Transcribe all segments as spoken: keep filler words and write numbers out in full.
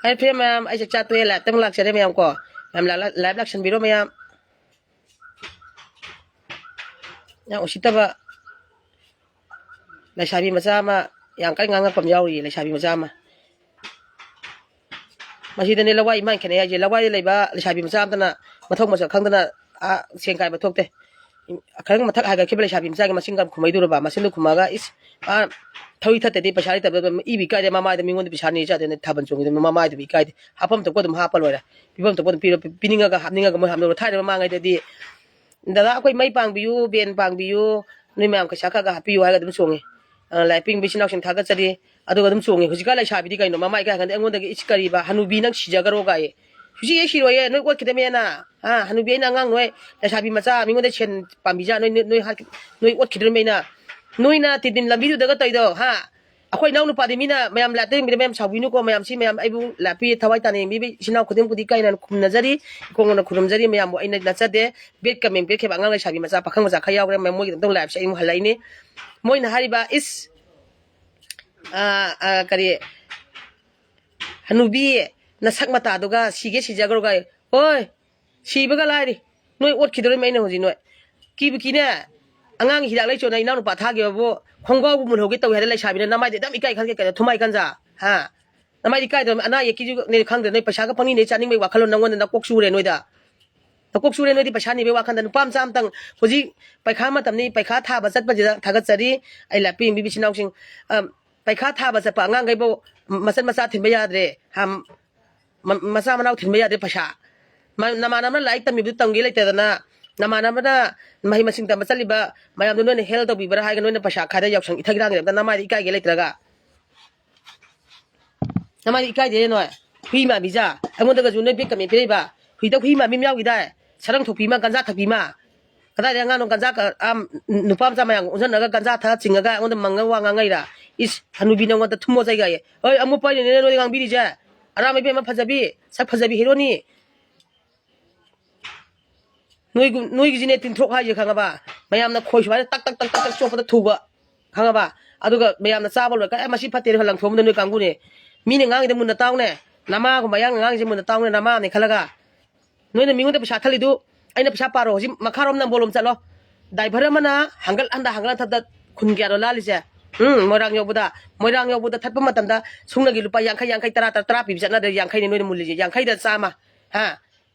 ꯍꯥꯏ friend ꯃꯌꯥꯝ, ꯑꯩ ꯆꯥꯛ ꯆꯥ ꯇꯣꯛꯑꯦ, ꯂꯥꯏꯞꯇ ꯑꯃꯨꯛ ꯂꯥꯛꯆꯔꯦ ꯃꯌꯥꯝ ꯀꯣ꯫ ꯃꯌꯥꯝ ꯂꯥꯏꯞ, ꯂꯥꯏꯞ ꯂꯥꯛꯁꯟꯕꯤꯔꯣ ꯃꯌꯥꯝ꯫ ꯌꯥꯝ ꯎꯁꯤꯠꯇꯕ ꯂꯩꯁꯥꯕꯤ ꯃꯆꯥ ꯑꯃ ꯌꯥꯝ ꯀꯟꯅ ꯉꯥꯡꯉꯛꯄ ꯑꯃ ꯌꯥꯎꯔꯤꯌꯦ, ꯂꯩꯁꯥꯕꯤ ꯃꯆꯥ ꯑꯃ꯫ ꯃꯁꯤꯗꯅꯦ ꯂꯋꯥꯏ ꯏꯃꯥꯟ ꯈꯦꯠꯅꯩ ꯍꯥꯏꯁꯦ꯫ ꯂꯋꯥꯏꯗ ꯂꯩꯕ ꯂꯩꯁꯥꯕꯤ ꯃꯆꯥ ꯑꯃꯇꯅ ꯃꯊꯧ ꯃꯁꯛ ꯈꯪꯗꯅ ꯑꯥ ꯁꯦꯟ ꯀꯥꯏꯕ ꯊꯣꯛꯇꯦ꯫ ꯈꯔ ꯃꯊꯛ ꯍꯥꯏꯒꯠꯈꯤꯕ ꯂꯩꯁꯥꯕꯤ ꯃꯆꯥꯒꯤ ꯃꯆꯤꯟ ꯀꯥꯡ ꯈꯨꯝꯃꯩꯗꯨꯔꯕ? ꯃꯆꯤꯟꯗꯨ ꯈꯨꯝꯃꯒ ꯏꯁ ꯑꯥ ꯊꯧꯔꯤ ꯊꯠꯇꯗꯤ ꯄꯩꯁꯥ ꯂꯩꯇꯕꯗ ꯏꯕꯤ ꯀꯥꯏꯗꯦ, ꯃꯃꯥꯏꯗ ꯃꯤꯉꯣꯟꯗ ꯄꯩꯁꯥ ꯅꯤ ꯆꯥꯗꯦꯅ ꯊꯥꯕꯜ ꯆꯣꯡꯉꯤꯗꯨꯅ ꯃꯃꯥꯏꯗꯨꯕꯨ ꯏꯀꯥꯏꯗꯦ꯫ ꯍꯥꯞꯐꯝ ꯊꯣꯛꯄ ꯑꯗꯨꯝ ꯍꯥꯞꯄ ꯂꯣꯏꯔꯦ꯫ ꯄꯤꯐꯝ ꯊꯣꯛꯄ ꯑꯗꯨꯝ ꯄꯤꯔꯣ, ꯄꯤꯅꯤꯡꯉꯒ ꯍꯥꯞꯅꯤꯡꯉꯒ ꯃꯣꯏ ꯍꯥꯞꯅꯔꯣ꯫ ꯊꯥꯏꯅ ꯃꯃꯥꯡꯉꯩꯗꯗꯤ "ꯗꯗꯥ ꯑꯩꯈꯣꯏ ꯃꯩ ꯄꯥꯡꯕꯤꯌꯨ, ꯕꯦꯟ ꯄꯥꯡꯕꯤꯌꯨ, ꯅꯣꯏ ꯃꯌꯥꯝ ꯄꯩꯁꯥ ꯈꯔ ꯈꯔ ꯍꯥꯞꯄꯤꯌꯨ" ꯍꯥꯏꯔꯒ ꯑꯗꯨꯝ ꯆꯣꯡꯉꯦ꯫ ꯑ, ꯂꯥꯏ ꯄꯤꯡꯕ ꯏꯆꯤꯟ ꯏꯅꯥꯎꯁꯤꯡ ꯊꯥꯒꯠꯆꯔꯤ꯫ ꯑꯗꯨꯒ ꯑꯗꯨꯝ ꯆꯣꯡꯉꯦ꯫ ꯍꯧꯖꯤꯛꯀꯥꯟ ꯂꯩꯁꯥꯕꯤꯗꯤ ꯀꯩꯅꯣ, ꯃꯃꯥ ꯏꯀꯥꯏ ꯈꯪꯗꯦ, ꯑꯩꯉꯣꯟꯗꯒꯤ "ꯏꯁ ꯀꯔꯤꯕ, ꯍꯅꯨꯕꯤ ꯅꯪ ꯁꯤꯖꯈ꯭ꯔꯣ" ꯀꯥꯏꯌꯦ꯫ ꯍꯧꯖꯤꯛ ꯑꯩ ꯁꯤꯔꯣꯏꯌꯦ, ꯅꯣꯏ ꯑꯣꯠꯈꯤꯗꯕꯅꯦꯅ꯫ ꯑ, ꯍꯅꯨꯕꯤ ꯑꯩꯅ ꯑꯉꯥꯡ ꯅꯣꯏ ꯂꯩꯁꯥꯕꯤ ꯃꯆꯥ ꯃꯤꯉꯣꯟꯗ ꯁꯦꯟ ꯄꯥꯝꯕꯤꯖꯥ ꯅꯣꯏ, ꯅꯣꯏ, ꯅꯣꯏ ꯍꯥꯠ-, ꯅꯣꯏ ꯑꯣꯠꯈꯤꯗ꯭ꯔꯕꯅꯦ ꯑꯩꯅ꯫ ꯅꯣꯏꯅ ꯇꯤꯟ ꯇꯤꯟ ꯂꯝꯕꯤꯗꯨꯗꯒ ꯇꯧꯔꯤꯗꯣ, ꯍꯥ? ꯑꯩꯈꯣꯏ ꯏꯅꯥꯎ ꯅꯨꯄꯥꯗꯤ ꯃꯤꯅ ꯃꯌꯥꯝ ꯂꯥꯏꯞꯇ ꯌꯦꯡꯕꯤꯔ ꯃꯌꯥꯝ ꯁꯥꯎꯕꯤꯅꯨꯀꯣ, ꯃꯌꯥꯝ ꯁꯤ ꯃꯌꯥꯝ ꯑꯩꯕꯨ ꯂꯥꯏꯞꯀꯤ ꯊꯋꯥꯏ ꯇꯥꯅ ꯌꯦꯡꯕꯤꯕ ꯏꯆꯤꯟ ꯏꯅꯥꯎ ꯈꯨꯗꯤꯡꯃꯛꯄꯨꯗꯤ ꯏꯀꯥꯏꯅ ꯈꯨꯝꯅꯖꯔꯤ, ꯏꯀꯣꯡꯅ ꯈꯨꯔꯨꯝꯖꯔꯤ꯫ ꯃꯌꯥꯝꯕꯨ ꯑꯩꯅ ꯅꯠꯆꯗꯦ꯫ ꯕꯦꯠ ꯀꯃꯦꯟ ꯄꯤꯔꯛꯈꯤꯕ ꯑꯉꯥꯡ ꯂꯩꯁꯥꯕꯤ ꯃꯆꯥ, ꯄꯥꯈꯪ ꯃꯆꯥ ꯈꯔ ꯌꯥꯎꯈ꯭ꯔꯦ, ꯃꯣꯏꯒꯤꯗꯃꯛꯇ ꯂꯥꯏꯞꯁꯦ ꯑꯩ ꯑꯃꯨꯛ ꯍꯜꯂꯛꯏꯅꯤ꯫ ꯃꯣꯏꯅ ꯍꯥꯏꯔꯤꯕ, "ꯏꯁ, ꯑ, ꯑ, ꯀꯔꯤ, ꯍꯅꯨꯕꯤ ꯅꯁꯛ ꯃꯇꯥꯗꯨꯒ ꯁꯤꯒꯦ ꯁꯤꯖꯈ꯭ꯔꯣꯒ"꯫ ꯍꯣꯏ, ꯁꯤꯕꯒ ꯂꯥꯏꯔꯤ, ꯅꯣꯏ ꯑꯣꯠꯈꯤꯗꯣꯔꯤꯃꯤ ꯑꯩꯅ ꯍꯧꯖꯤꯛ ꯅꯣꯏ꯫ ꯀꯤꯕꯨ ꯀꯤꯅꯦ, ꯑꯉꯥꯡꯒꯤ ꯍꯤꯗꯥꯛ ꯂꯩꯆꯣꯅ ꯏꯅꯥꯎꯅꯨꯄꯥ ꯊꯥꯈꯤꯕꯕꯨ ꯈꯣꯡꯒꯥꯎꯕꯨ ꯃꯨꯟꯍꯧꯒꯦ ꯇꯧꯏ ꯍꯥꯏꯗ ꯂꯩꯁꯥꯕꯤꯅ ꯅꯃꯥꯏꯗꯤ ꯑꯗꯨꯝ ꯏꯀꯥꯏ ꯈꯪꯒꯦ ꯀꯩꯅꯣ, ꯊꯨꯃꯥꯏ ꯀꯟꯖꯥ? ꯍꯥ? ꯅꯃꯥꯏꯗꯤ ꯏꯀꯥꯏꯗꯕ, ꯑꯅꯥ ꯑꯌꯦꯛꯀꯤꯁꯨꯅꯦ ꯈꯪꯗ꯭ꯔꯦ, ꯅꯣꯏ ꯄꯩꯁꯥꯒ ꯄꯪꯅꯤꯅꯦ, ꯆꯥꯅꯤꯡꯕꯩ ꯋꯥꯈꯜꯂꯣꯟ ꯅꯪꯉꯣꯟꯗ ꯅꯀꯣꯛ ꯆꯨꯔꯦ ꯅꯣꯏꯗ꯫ ꯅꯀꯣꯛ ꯆꯨꯔꯦ ꯅꯣꯏꯗꯤ ꯄꯩꯁꯥ ꯅꯤꯕꯩ ꯋꯥꯈꯜꯗ꯫ ꯅꯨꯄꯥ ꯃꯆꯥ ꯑꯃꯇꯪ ꯍꯧꯖꯤꯛ ꯄꯩꯈꯥ ꯃꯇꯝꯅꯤ, ꯄꯩꯈꯥ ꯊꯥꯕ ꯆꯠꯄꯁꯤꯗ ꯊꯥꯒꯠꯆꯔꯤ꯫ ꯑꯩ ꯂꯥꯏꯄꯤ ꯌꯦꯡꯕꯤꯕ ꯏꯆꯤꯟ ꯏꯅꯥꯎꯁꯤꯡ, ꯑ, ꯄꯩꯈꯥ ꯊꯥꯕ ꯆꯠꯄ ꯑꯉꯥꯡꯈꯩꯕꯨ ꯃꯆꯟ ꯃꯆꯥ ꯊꯤꯟꯕ ꯌꯥꯗ꯭ꯔꯦ꯫ ꯍꯥ, ꯃ-, ꯃꯆꯥ ꯃꯅꯥꯎ ꯊꯤꯟꯕ ꯌꯥꯗ꯭ꯔꯦ ꯄꯩꯁꯥ꯫ ꯃ-, ꯅꯃꯥꯟꯅꯕꯅ ꯂꯥꯏꯔꯤꯛ ꯇꯝꯃꯤꯕꯗꯨ ꯇꯝꯒꯦ ꯂꯩꯇꯗꯅ, ꯅꯃꯥꯟꯅꯕꯅ ꯃꯍꯩ ꯃꯁꯤꯡ ꯇꯝꯕ ꯆꯠꯂꯤꯕ ꯃꯌꯥꯝꯗꯣ ꯅꯣꯏꯅ help ꯇꯧꯕꯤꯕ꯭ꯔꯥ ꯍꯥꯏꯔꯒ ꯅꯣꯏꯅ ꯄꯩꯁꯥ ꯈꯥꯏꯗ ꯌꯥꯎꯁꯪ ꯏꯊꯛ ꯏꯔꯥꯡꯒꯤ ꯑꯝꯇ ꯅꯃꯥꯏꯗ ꯏꯀꯥꯏꯒꯦ ꯂꯩꯇ꯭ꯔꯒ꯫ ꯅꯃꯥꯏꯗ ꯏꯀꯥꯏꯗꯦ ꯅꯣꯏ꯫ ꯍꯨꯏ ꯃꯥꯟꯕꯤꯖꯥ꯫ ꯑꯩꯉꯣꯟꯗꯒꯁꯨ ꯅꯣꯏ ꯕꯦꯛ ꯀꯃꯦꯟ ꯄꯤꯔꯛꯏꯕ꯫ ꯍꯨꯏꯗ ꯍꯨꯏ ꯃꯥꯟꯕꯤ ꯑꯃ ꯌꯥꯎꯈꯤꯗꯥꯏ? ꯁꯔꯪ ꯊꯣꯛꯄꯤ ꯑꯃ, ꯒꯟꯖꯥ ꯊꯛꯄꯤ ꯑꯃ꯫ ꯀꯗꯥꯏꯗ ꯑꯉꯥꯡꯅꯣ ꯒꯟꯖꯥ ꯀ-, ꯑꯥ, ꯅꯨꯄꯥ ꯃꯆꯥ ꯃꯌꯥꯝꯒ ꯑꯣꯟꯁꯤꯟꯅꯔꯒ ꯒꯟꯖꯥ ꯊꯛꯑ ꯆꯤꯡꯉꯒ ꯑꯩꯉꯣꯟꯗ ꯃꯪꯉꯒ ꯋꯥ ꯉꯥꯡꯉꯛꯏꯔꯥ? ꯏꯁ, ꯍꯅꯨꯕꯤ ꯅꯉꯣꯟꯗ ꯊꯨꯝꯃꯣ ꯆꯩꯒꯥꯏꯌꯦ꯫ ꯍꯣꯏ, ꯑꯃꯨꯛ ꯄꯥꯏꯔꯤꯅꯦ ꯅꯣꯏ ꯉꯥꯡꯕꯤꯔꯤꯁꯦ꯫ ꯑꯔꯥꯝ ꯏꯕꯦꯝꯃ ꯐꯖꯕꯤ, ꯁꯛ ꯐꯖꯕꯤ ꯍꯦꯔꯣꯅꯤ꯫ ꯅꯣꯏꯒꯨꯝ-, ꯅꯣꯏꯒꯤꯁꯤꯅꯦ ꯇꯤꯟꯊ꯭ꯔꯣꯛ ꯍꯥꯏꯁꯦ ꯈꯪꯉꯕ? ꯃꯌꯥꯝꯅ ꯈꯣꯏ ꯁꯨꯃꯥꯏꯅ ꯇꯛ ꯇꯛ ꯇꯛ ꯇꯛ ꯇꯛ ꯆꯣꯞꯄꯗ ꯊꯨꯕ, ꯈꯪꯉꯕ? ꯑꯗꯨꯒ ꯃꯌꯥꯝꯅ ꯆꯥꯕ ꯂꯣꯏꯔꯒ "ꯑꯦ, ꯃꯁꯤ ꯐꯠꯇꯦꯅ" ꯂꯪꯊꯣꯛꯑꯝꯕꯗ ꯅꯣꯏ ꯀꯥꯡꯕꯨꯅꯦ꯫ ꯃꯤꯅ ꯉꯥꯡꯉꯤꯗ ꯃꯨꯟꯅ ꯇꯥꯎꯅꯦ꯫ ꯅꯃꯥꯒꯨꯝꯕ ꯑꯌꯥꯡ ꯑꯉꯥꯡꯁꯦ ꯃꯨꯟꯅ ꯇꯥꯎꯅꯦ, ꯅꯃꯥꯅꯦ ꯈꯜꯂꯒ꯫ ꯅꯣꯏꯅ ꯃꯤꯉꯣꯟꯗ ꯄꯩꯁꯥ ꯊꯠꯂꯤꯗꯨ, ꯑꯩꯅ ꯄꯩꯁꯥ ꯄꯥꯔꯣ, ꯍꯧꯖꯤꯛ ꯃꯈꯥꯔꯣꯝ ꯅꯝꯕꯣꯜꯂꯣꯝ ꯆꯠꯂꯣ꯫ ꯗ꯭ꯔꯥꯏꯚꯔ ꯑꯃꯅ ꯍꯪꯒꯠ ꯍꯟꯗ, ꯍꯪꯒꯠ ꯍꯟꯗ ꯈꯨꯟ ꯀꯌꯥꯅꯣ ꯂꯥꯜꯂꯤꯁꯦ? ꯎꯝ, ꯃꯣꯏꯔꯥꯡ ꯌꯧꯕꯗ, ꯃꯣꯏꯔꯥꯡ ꯌꯧꯕꯗ ꯊꯠꯄ ꯃꯇꯝꯗ ꯁꯨꯡꯅꯒꯤ ꯂꯨꯄꯥ ꯌꯥꯡꯈꯩ, ꯌꯥꯡꯈꯩ, ꯇꯔꯥ, ꯇꯔꯥ, ꯇꯔꯥ ꯄꯤꯕ ꯆꯠꯅꯗ꯭ꯔꯦ, ꯌꯥꯡꯈꯩꯅꯤ ꯅꯣꯏꯅ ꯃꯨꯜꯂꯤꯁꯦ, ꯌꯥꯡꯈꯩꯗ ꯆꯥꯝꯃ꯫ ꯍꯥ?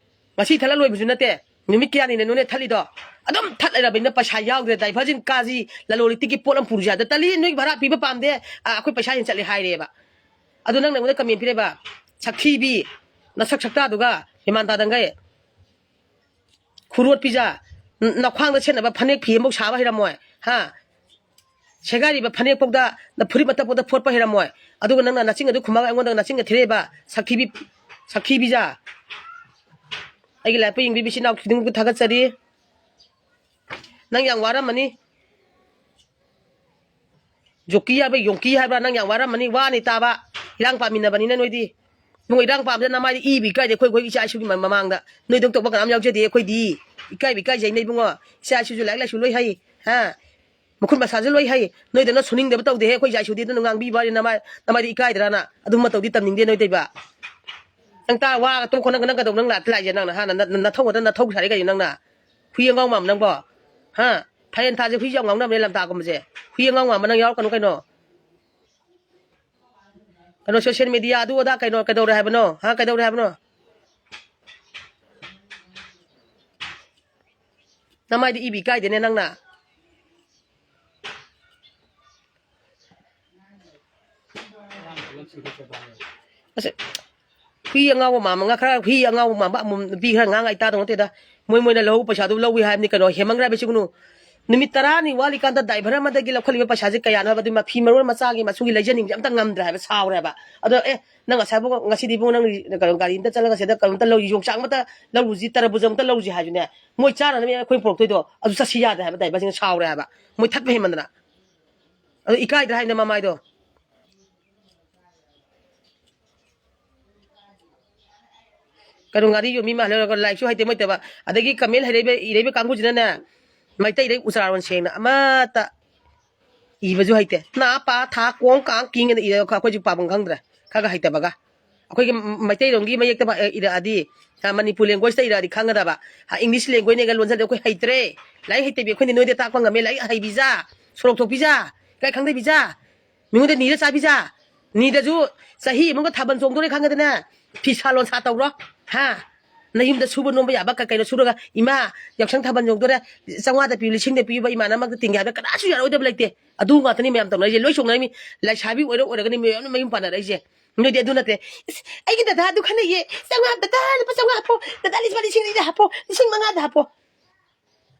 ꯉꯁꯤ ꯊꯠꯂ ꯂꯣꯏꯕꯁꯨ ꯅꯠꯇꯦ, ꯅꯨꯃꯤꯠ ꯀꯌꯥꯅꯤꯅ ꯅꯣꯏꯅ ꯊꯠꯂꯤꯗꯣ? ꯑꯗꯨꯝ ꯊꯠ ꯂꯩꯔꯕꯅꯤꯅ ꯄꯩꯁꯥ ꯌꯥꯎꯗ꯭ꯔꯦ, ꯗ꯭ꯔꯥꯏꯚꯔꯁꯤꯡ ꯀꯥꯁꯤ ꯂꯂꯣꯟ ꯏꯇꯤꯛꯀꯤ ꯄꯣꯠ ꯑꯃ ꯄꯨꯔꯁꯤ ꯍꯥꯏꯗ, "ꯇꯜꯂꯤ, ꯅꯣꯏꯒꯤ ꯚꯔꯥ ꯄꯤꯕ ꯄꯥꯝꯗꯦ, ꯑꯥ, ꯑꯩꯈꯣꯏ ꯄꯩꯁꯥ ꯍꯦꯟꯅ ꯆꯠꯂꯦ" ꯍꯥꯏꯔꯦꯕ꯫ ꯑꯗꯨ ꯅꯪꯅ ꯑꯩꯉꯣꯟꯗ ꯀꯃꯦꯟ ꯄꯤꯔꯛꯏꯕ, ꯁꯛꯊꯤꯕꯤ, ꯅꯁꯛ ꯁꯛꯇꯥꯗꯨꯒ ꯍꯦꯃꯥꯟ ꯇꯥꯗꯪꯒꯩ꯫ ꯈꯨꯔꯣꯠ ꯄꯤꯖꯥ, ꯅ-, ꯅꯈ꯭ꯋꯥꯡꯗ ꯁꯦꯠꯅꯕ ꯐꯅꯦꯛ ꯐꯤ ꯑꯃꯐꯥꯎ ꯁꯥꯕ ꯍꯩꯔꯝꯃꯣꯏ, ꯍꯥ? ꯁꯦꯒꯥꯏꯔꯤꯕ ꯐꯅꯦꯛꯐꯥꯎꯗ, ꯅ ꯐꯨꯔꯤꯠ ꯃꯇꯛꯐꯥꯎꯗ ꯐꯣꯠꯄ ꯍꯩꯔꯝꯃꯣꯏ꯫ ꯑꯗꯨꯒ ꯅꯪꯅ ꯅꯆꯤꯟ ꯑꯗꯨ ꯈꯨꯝꯃꯒ ꯑꯩꯉꯣꯟꯗ ꯅꯆꯤꯟꯒ ꯊꯤꯔꯛꯏꯕ, ꯁꯛꯊꯤꯕꯤ, ꯁꯛꯊꯤꯕꯤꯖꯥ꯫ ꯑꯩꯒꯤ live ꯄꯨ ꯌꯦꯡꯕꯤꯕ ꯏꯆꯤꯟ ꯏꯅꯥꯎ ꯈꯨꯗꯤꯡꯃꯛꯄꯨ ꯊꯥꯒꯠꯆꯔꯤ꯫ ꯅꯪ ꯌꯥꯝ ꯋꯥꯔꯝꯃꯅꯤ꯫ ꯖꯣꯀꯤ ꯍꯥꯏꯕ꯭ꯔꯥ, ꯌꯣꯡꯀꯤ ꯍꯥꯏꯕ꯭ꯔꯥ, ꯅꯪ ꯌꯥꯝ ꯋꯥꯔꯝꯃꯅꯤ, ꯋꯥꯅꯤ ꯇꯥꯕ꯫ ꯏꯔꯥꯡ ꯄꯥꯝꯃꯤꯟꯅꯕꯅꯤꯅ ꯅꯣꯏꯗꯤ꯫ ꯏꯕꯨꯡꯉꯣ, ꯏꯔꯥꯡ ꯄꯥꯝꯗꯅ ꯅꯃꯥꯏꯗ ꯏꯕꯤ ꯏꯀꯥꯏꯗꯦ ꯑꯩꯈꯣꯏ, ꯑꯩꯈꯣꯏ ꯏꯆꯥ ꯏꯁꯨꯒꯤ ꯃ-, ꯃꯃꯥꯡꯗ꯫ ꯅꯣꯏꯗꯧ ꯇꯧꯕ ꯀꯅꯥꯝ ꯌꯥꯎꯖꯗꯦ ꯑꯩꯈꯣꯏꯗꯤ꯫ ꯏꯀꯥꯏꯕꯤ ꯏꯀꯥꯏꯖꯩꯅꯦ ꯏꯕꯨꯡꯉꯣ꯫ ꯏꯆꯥ ꯏꯁꯨꯁꯨ ꯂꯥꯏꯔꯤꯛ ꯂꯥꯏꯁꯨ ꯂꯣꯏ ꯍꯩ, ꯍꯥ? ꯃꯈꯨꯠ ꯃꯁꯥꯁꯨ ꯂꯣꯏ ꯍꯩ꯫ ꯅꯣꯏꯗꯧꯅ ꯁꯨꯅꯤꯡꯗꯕ ꯇꯧꯗꯦꯍꯦ ꯑꯩꯈꯣꯏ ꯏꯆꯥ ꯏꯁꯨꯗꯤ꯫ ꯑꯗꯨꯅ ꯉꯥꯡꯕꯤꯕ ꯋꯥꯔꯤ ꯅꯃꯥꯏ, ꯅꯃꯥꯏꯗ ꯏꯀꯥꯏꯗ꯭ꯔꯥꯅ? ꯑꯗꯨꯝꯕ ꯇꯧꯗꯤ ꯇꯝꯅꯤꯡꯗꯦ ꯅꯣꯏꯗꯩꯕ꯫ ꯅꯪ ꯇꯥ ꯋꯥꯒ ꯇꯣꯛꯈꯣ, ꯅꯪ, ꯅꯪ ꯀꯩꯗꯧ ꯅꯪ ꯂꯥꯛꯇ ꯂꯥꯛꯏꯁꯦ ꯅꯪꯅ, ꯍꯥ? ꯅ-, ꯅ-, ꯅꯊꯧ ꯈꯛꯇ ꯅꯊꯧ ꯁꯥꯔꯤ ꯀꯩꯅꯣ ꯅꯪꯅ? ꯍꯨꯏ ꯑꯉꯥꯎ ꯃꯥꯟꯕ ꯅꯪꯕꯣ? ꯍꯥ? ꯐꯥꯏꯔꯦꯟ ꯊꯥꯁꯦ ꯍꯨꯏꯁꯦ ꯌꯥꯝ ꯉꯥꯎꯅꯕꯅꯦ ꯂꯝꯇꯥꯒꯨꯝꯕꯁꯦ꯫ ꯍꯨꯏ ꯑꯉꯥꯎ ꯃꯥꯟꯕ ꯅꯪ ꯌꯥꯎꯔꯛꯀꯅꯨ ꯀꯩꯅꯣ꯫ ꯀꯩꯅꯣ, social media ꯑꯗꯨ ꯑꯗꯥ ꯀꯩꯅꯣ ꯀꯩꯗꯧꯔꯦ ꯍꯥꯏꯕꯅꯣ? ꯍꯥ, ꯀꯩꯗꯧꯔꯦ ꯍꯥꯏꯕꯅꯣ? ꯅꯃꯥꯏꯗꯤ ꯏꯕꯤ ꯀꯥꯏꯗꯦꯅꯦ ꯅꯪꯅ꯫ ꯑꯁ, ꯍꯨꯏ ꯑꯉꯥꯎꯕ ꯃꯥꯟꯕ ꯉꯥ-, ꯈꯔ ꯍꯨꯏ ꯑꯉꯥꯎꯕ ꯃꯥꯟꯕ ꯑꯃꯨꯛ ꯅꯨꯄꯤ ꯈꯔ ꯉꯥꯡ ꯑꯩ ꯇꯥꯗꯧ ꯅꯠꯇꯦꯗ꯫ ꯃꯣꯏ ꯃꯣꯏꯅ ꯂꯧꯍꯧ ꯄꯩꯁꯥꯗꯨ ꯂꯧꯏ ꯍꯥꯏꯕꯅꯤ ꯀꯩꯅꯣ, ꯍꯦꯃꯟꯈ꯭ꯔꯦ ꯍꯥꯏꯕ ꯁꯤꯒꯨꯅꯨ꯫ ꯅꯨꯃꯤꯠ ꯇꯔꯥꯅꯤ ꯋꯥꯠꯂꯤꯀꯥꯟꯗ driver ꯑꯃꯗꯒꯤ ꯂꯧꯈꯠꯂꯤꯕ ꯄꯩꯁꯥꯁꯦ ꯀꯌꯥꯅꯣ ꯍꯥꯏꯕ, ꯑꯗꯨ ꯃꯐꯤ ꯃꯔꯣꯟ ꯃꯆꯥꯒꯤ ꯃꯁꯨꯒꯤ ꯂꯩꯖꯅꯤꯡꯕꯁꯦ ꯑꯝꯇ ꯉꯝꯗ꯭ꯔꯦ ꯍꯥꯏꯕ, ꯁꯥꯎꯔꯦ ꯍꯥꯏꯕ꯫ ꯑꯗꯣ, "ꯑꯦ, ꯅꯪ ꯉꯁꯥꯏꯕꯨ, ꯉꯁꯤꯗꯤ ꯏꯕꯨꯡꯉꯣ ꯅꯪ ꯀꯩꯅꯣ ꯒꯥꯔꯤ ꯑꯝꯇ ꯆꯠꯂꯒ ꯁꯤꯗ ꯀꯩꯅꯣꯝꯇ ꯂꯧ, ꯌꯣꯡꯆꯥꯛ ꯑꯃꯇ ꯂꯧꯔꯨꯁꯤ, ꯇꯔꯕꯨꯖ ꯑꯃꯇ ꯂꯧꯔꯨꯁꯤ" ꯍꯥꯏꯁꯨꯅꯦ, ꯃꯣꯏ ꯆꯥꯅꯅꯕ ꯑꯩꯈꯣꯏ ꯄꯨꯔꯛꯇꯣꯏꯗꯣ ꯑꯗꯨ ꯆꯠꯁꯤ ꯌꯥꯗ꯭ꯔꯦ ꯍꯥꯏꯕ, driverꯁꯤꯡꯅ ꯁꯥꯎꯔꯦ ꯍꯥꯏꯕ꯫ ꯃꯣꯏ ꯊꯠꯄ ꯍꯦꯟꯃꯟꯗꯅ꯫ ꯑꯗꯨ ꯏꯀꯥꯏꯗ꯭ꯔꯥ ꯍꯥꯏꯅ ꯃꯃꯥꯏꯗꯣ꯫ ꯀꯩꯅꯣ, ꯉꯥꯔꯤ ꯌꯣꯟꯕꯤ ꯃꯥꯜꯂꯦ, ꯂꯥꯏꯔꯤꯛꯁꯨ ꯍꯩꯇꯦ ꯃꯣꯏ ꯇꯧꯕ꯫ ꯑꯗꯒꯤ comment ꯍꯩꯔꯛꯏꯕ, ꯏꯔꯛꯏꯕ ꯀꯥꯡꯕꯨꯁꯤꯅꯅꯦ, ꯃꯩꯇꯩꯗꯩ ꯎꯆꯥꯔꯣꯟ ꯁꯦꯡꯅ ꯑꯃꯠꯇ ꯏꯕꯁꯨ ꯍꯩꯇꯦ꯫ ꯅꯥ ꯄꯥ ꯊꯥ ꯀꯣꯡ ꯀꯥꯡ ꯀꯤꯡ ꯑꯅ ꯏꯔꯒ ꯑꯩꯈꯣꯏꯁꯨ ꯄꯥꯐꯝ ꯈꯪꯗ꯭ꯔꯦ, ꯈꯔ ꯈꯔ ꯍꯩꯇꯕꯒ꯫ ꯑꯩꯈꯣꯏꯒꯤ ꯃꯩꯇꯩꯔꯣꯝꯒꯤ ꯃꯌꯦꯛꯇ ꯏꯔꯛꯑꯗꯤ, ꯃꯅꯤꯄꯨꯔ ꯂꯦꯡꯒ꯭ꯋꯦꯖꯇ ꯏꯔꯛꯑꯗꯤ ꯈꯪꯒꯗꯕ꯫ ꯏꯪꯂꯤꯁ ꯂꯦꯡꯒ꯭ꯋꯦꯖꯅꯦꯒ ꯂꯣꯟꯁꯤꯜꯂꯗꯤ ꯑꯩꯈꯣꯏ ꯍꯩꯇ꯭ꯔꯦ꯫ ꯂꯥꯏꯔꯤꯛ ꯍꯩꯇꯕꯤ ꯑꯩꯈꯣꯏꯅ ꯅꯣꯏꯗ ꯇꯥꯛꯄ ꯉꯝꯃꯦ, ꯂꯥꯏꯔꯤꯛ ꯍꯩꯕꯤꯖꯥ, ꯁꯣꯔꯣꯛ ꯊꯣꯛꯄꯤꯖꯥ, ꯀꯥꯏ ꯈꯪꯗꯕꯤꯖꯥ, ꯃꯤꯉꯣꯟꯗ ꯅꯤꯔ ꯆꯥꯕꯤꯖꯥ꯫ ꯅꯤꯗꯁꯨ ꯆꯍꯤ ꯑꯃꯒ ꯊꯥꯕꯜ ꯆꯣꯡꯗꯣꯔꯦ ꯈꯪꯉꯗꯅ ꯐꯤꯁꯥ ꯂꯣꯟꯁꯥ ꯇꯧꯔꯣ꯫ ꯍꯥ? ꯅꯌꯨꯝꯗ ꯁꯨꯕ ꯅꯣꯝꯕ ꯌꯥꯕ ꯀꯩ ꯀꯩꯅꯣ ꯁꯨꯔꯒ, "ꯏꯃꯥ, ꯌꯥꯎꯁꯪ ꯊꯥꯕꯜ ꯌꯧꯗꯣꯔꯦ, ꯆꯥꯝꯃꯉꯥꯗ ꯄꯤꯌꯨ, ꯂꯤꯁꯤꯡꯗ ꯄꯤꯌꯨꯕ ꯏꯃꯥꯟꯅꯕ ꯑꯃꯒ ꯇꯤꯡꯒꯦ" ꯍꯥꯏꯕꯗ ꯀꯅꯥꯁꯨ ꯌꯥꯔꯣꯏꯗꯕ ꯂꯩꯇꯦ꯫ ꯑꯗꯨ ꯉꯥꯛꯇꯅꯤ ꯃꯌꯥꯝ ꯇꯧꯅꯔꯤꯁꯦ꯫ ꯂꯣꯏ ꯁꯣꯛꯅꯔꯤꯃꯤ꯫ ꯂꯩꯁꯥꯕꯤ ꯑꯣꯏꯔ ꯑꯣꯏꯔꯒꯅꯤ ꯃꯌꯥꯝꯅ ꯃꯌꯨꯝ ꯄꯥꯟꯅꯔꯛꯏꯁꯦ꯫ ꯅꯣꯏꯗꯤ ꯑꯗꯨ ꯅꯠꯇꯦ꯫ "ꯏꯁ, ꯑꯩꯒꯤ ꯗꯗꯥ ꯑꯗꯨ ꯈꯟꯅꯩꯌꯦ, ꯆꯥꯝꯃꯉꯥ, ꯗꯗꯥ ꯂꯨꯄꯥ ꯆꯥꯝꯃꯉꯥ ꯍꯥꯞꯄꯣ, ꯗꯗꯥ ꯂꯨꯄꯥ ꯂꯤꯁꯤꯡ ꯑꯅꯤꯗ ꯍꯥꯞꯄꯣ, ꯂꯤꯁꯤꯡ ꯃꯉꯥꯗ ꯍꯥꯞꯄꯣ"꯫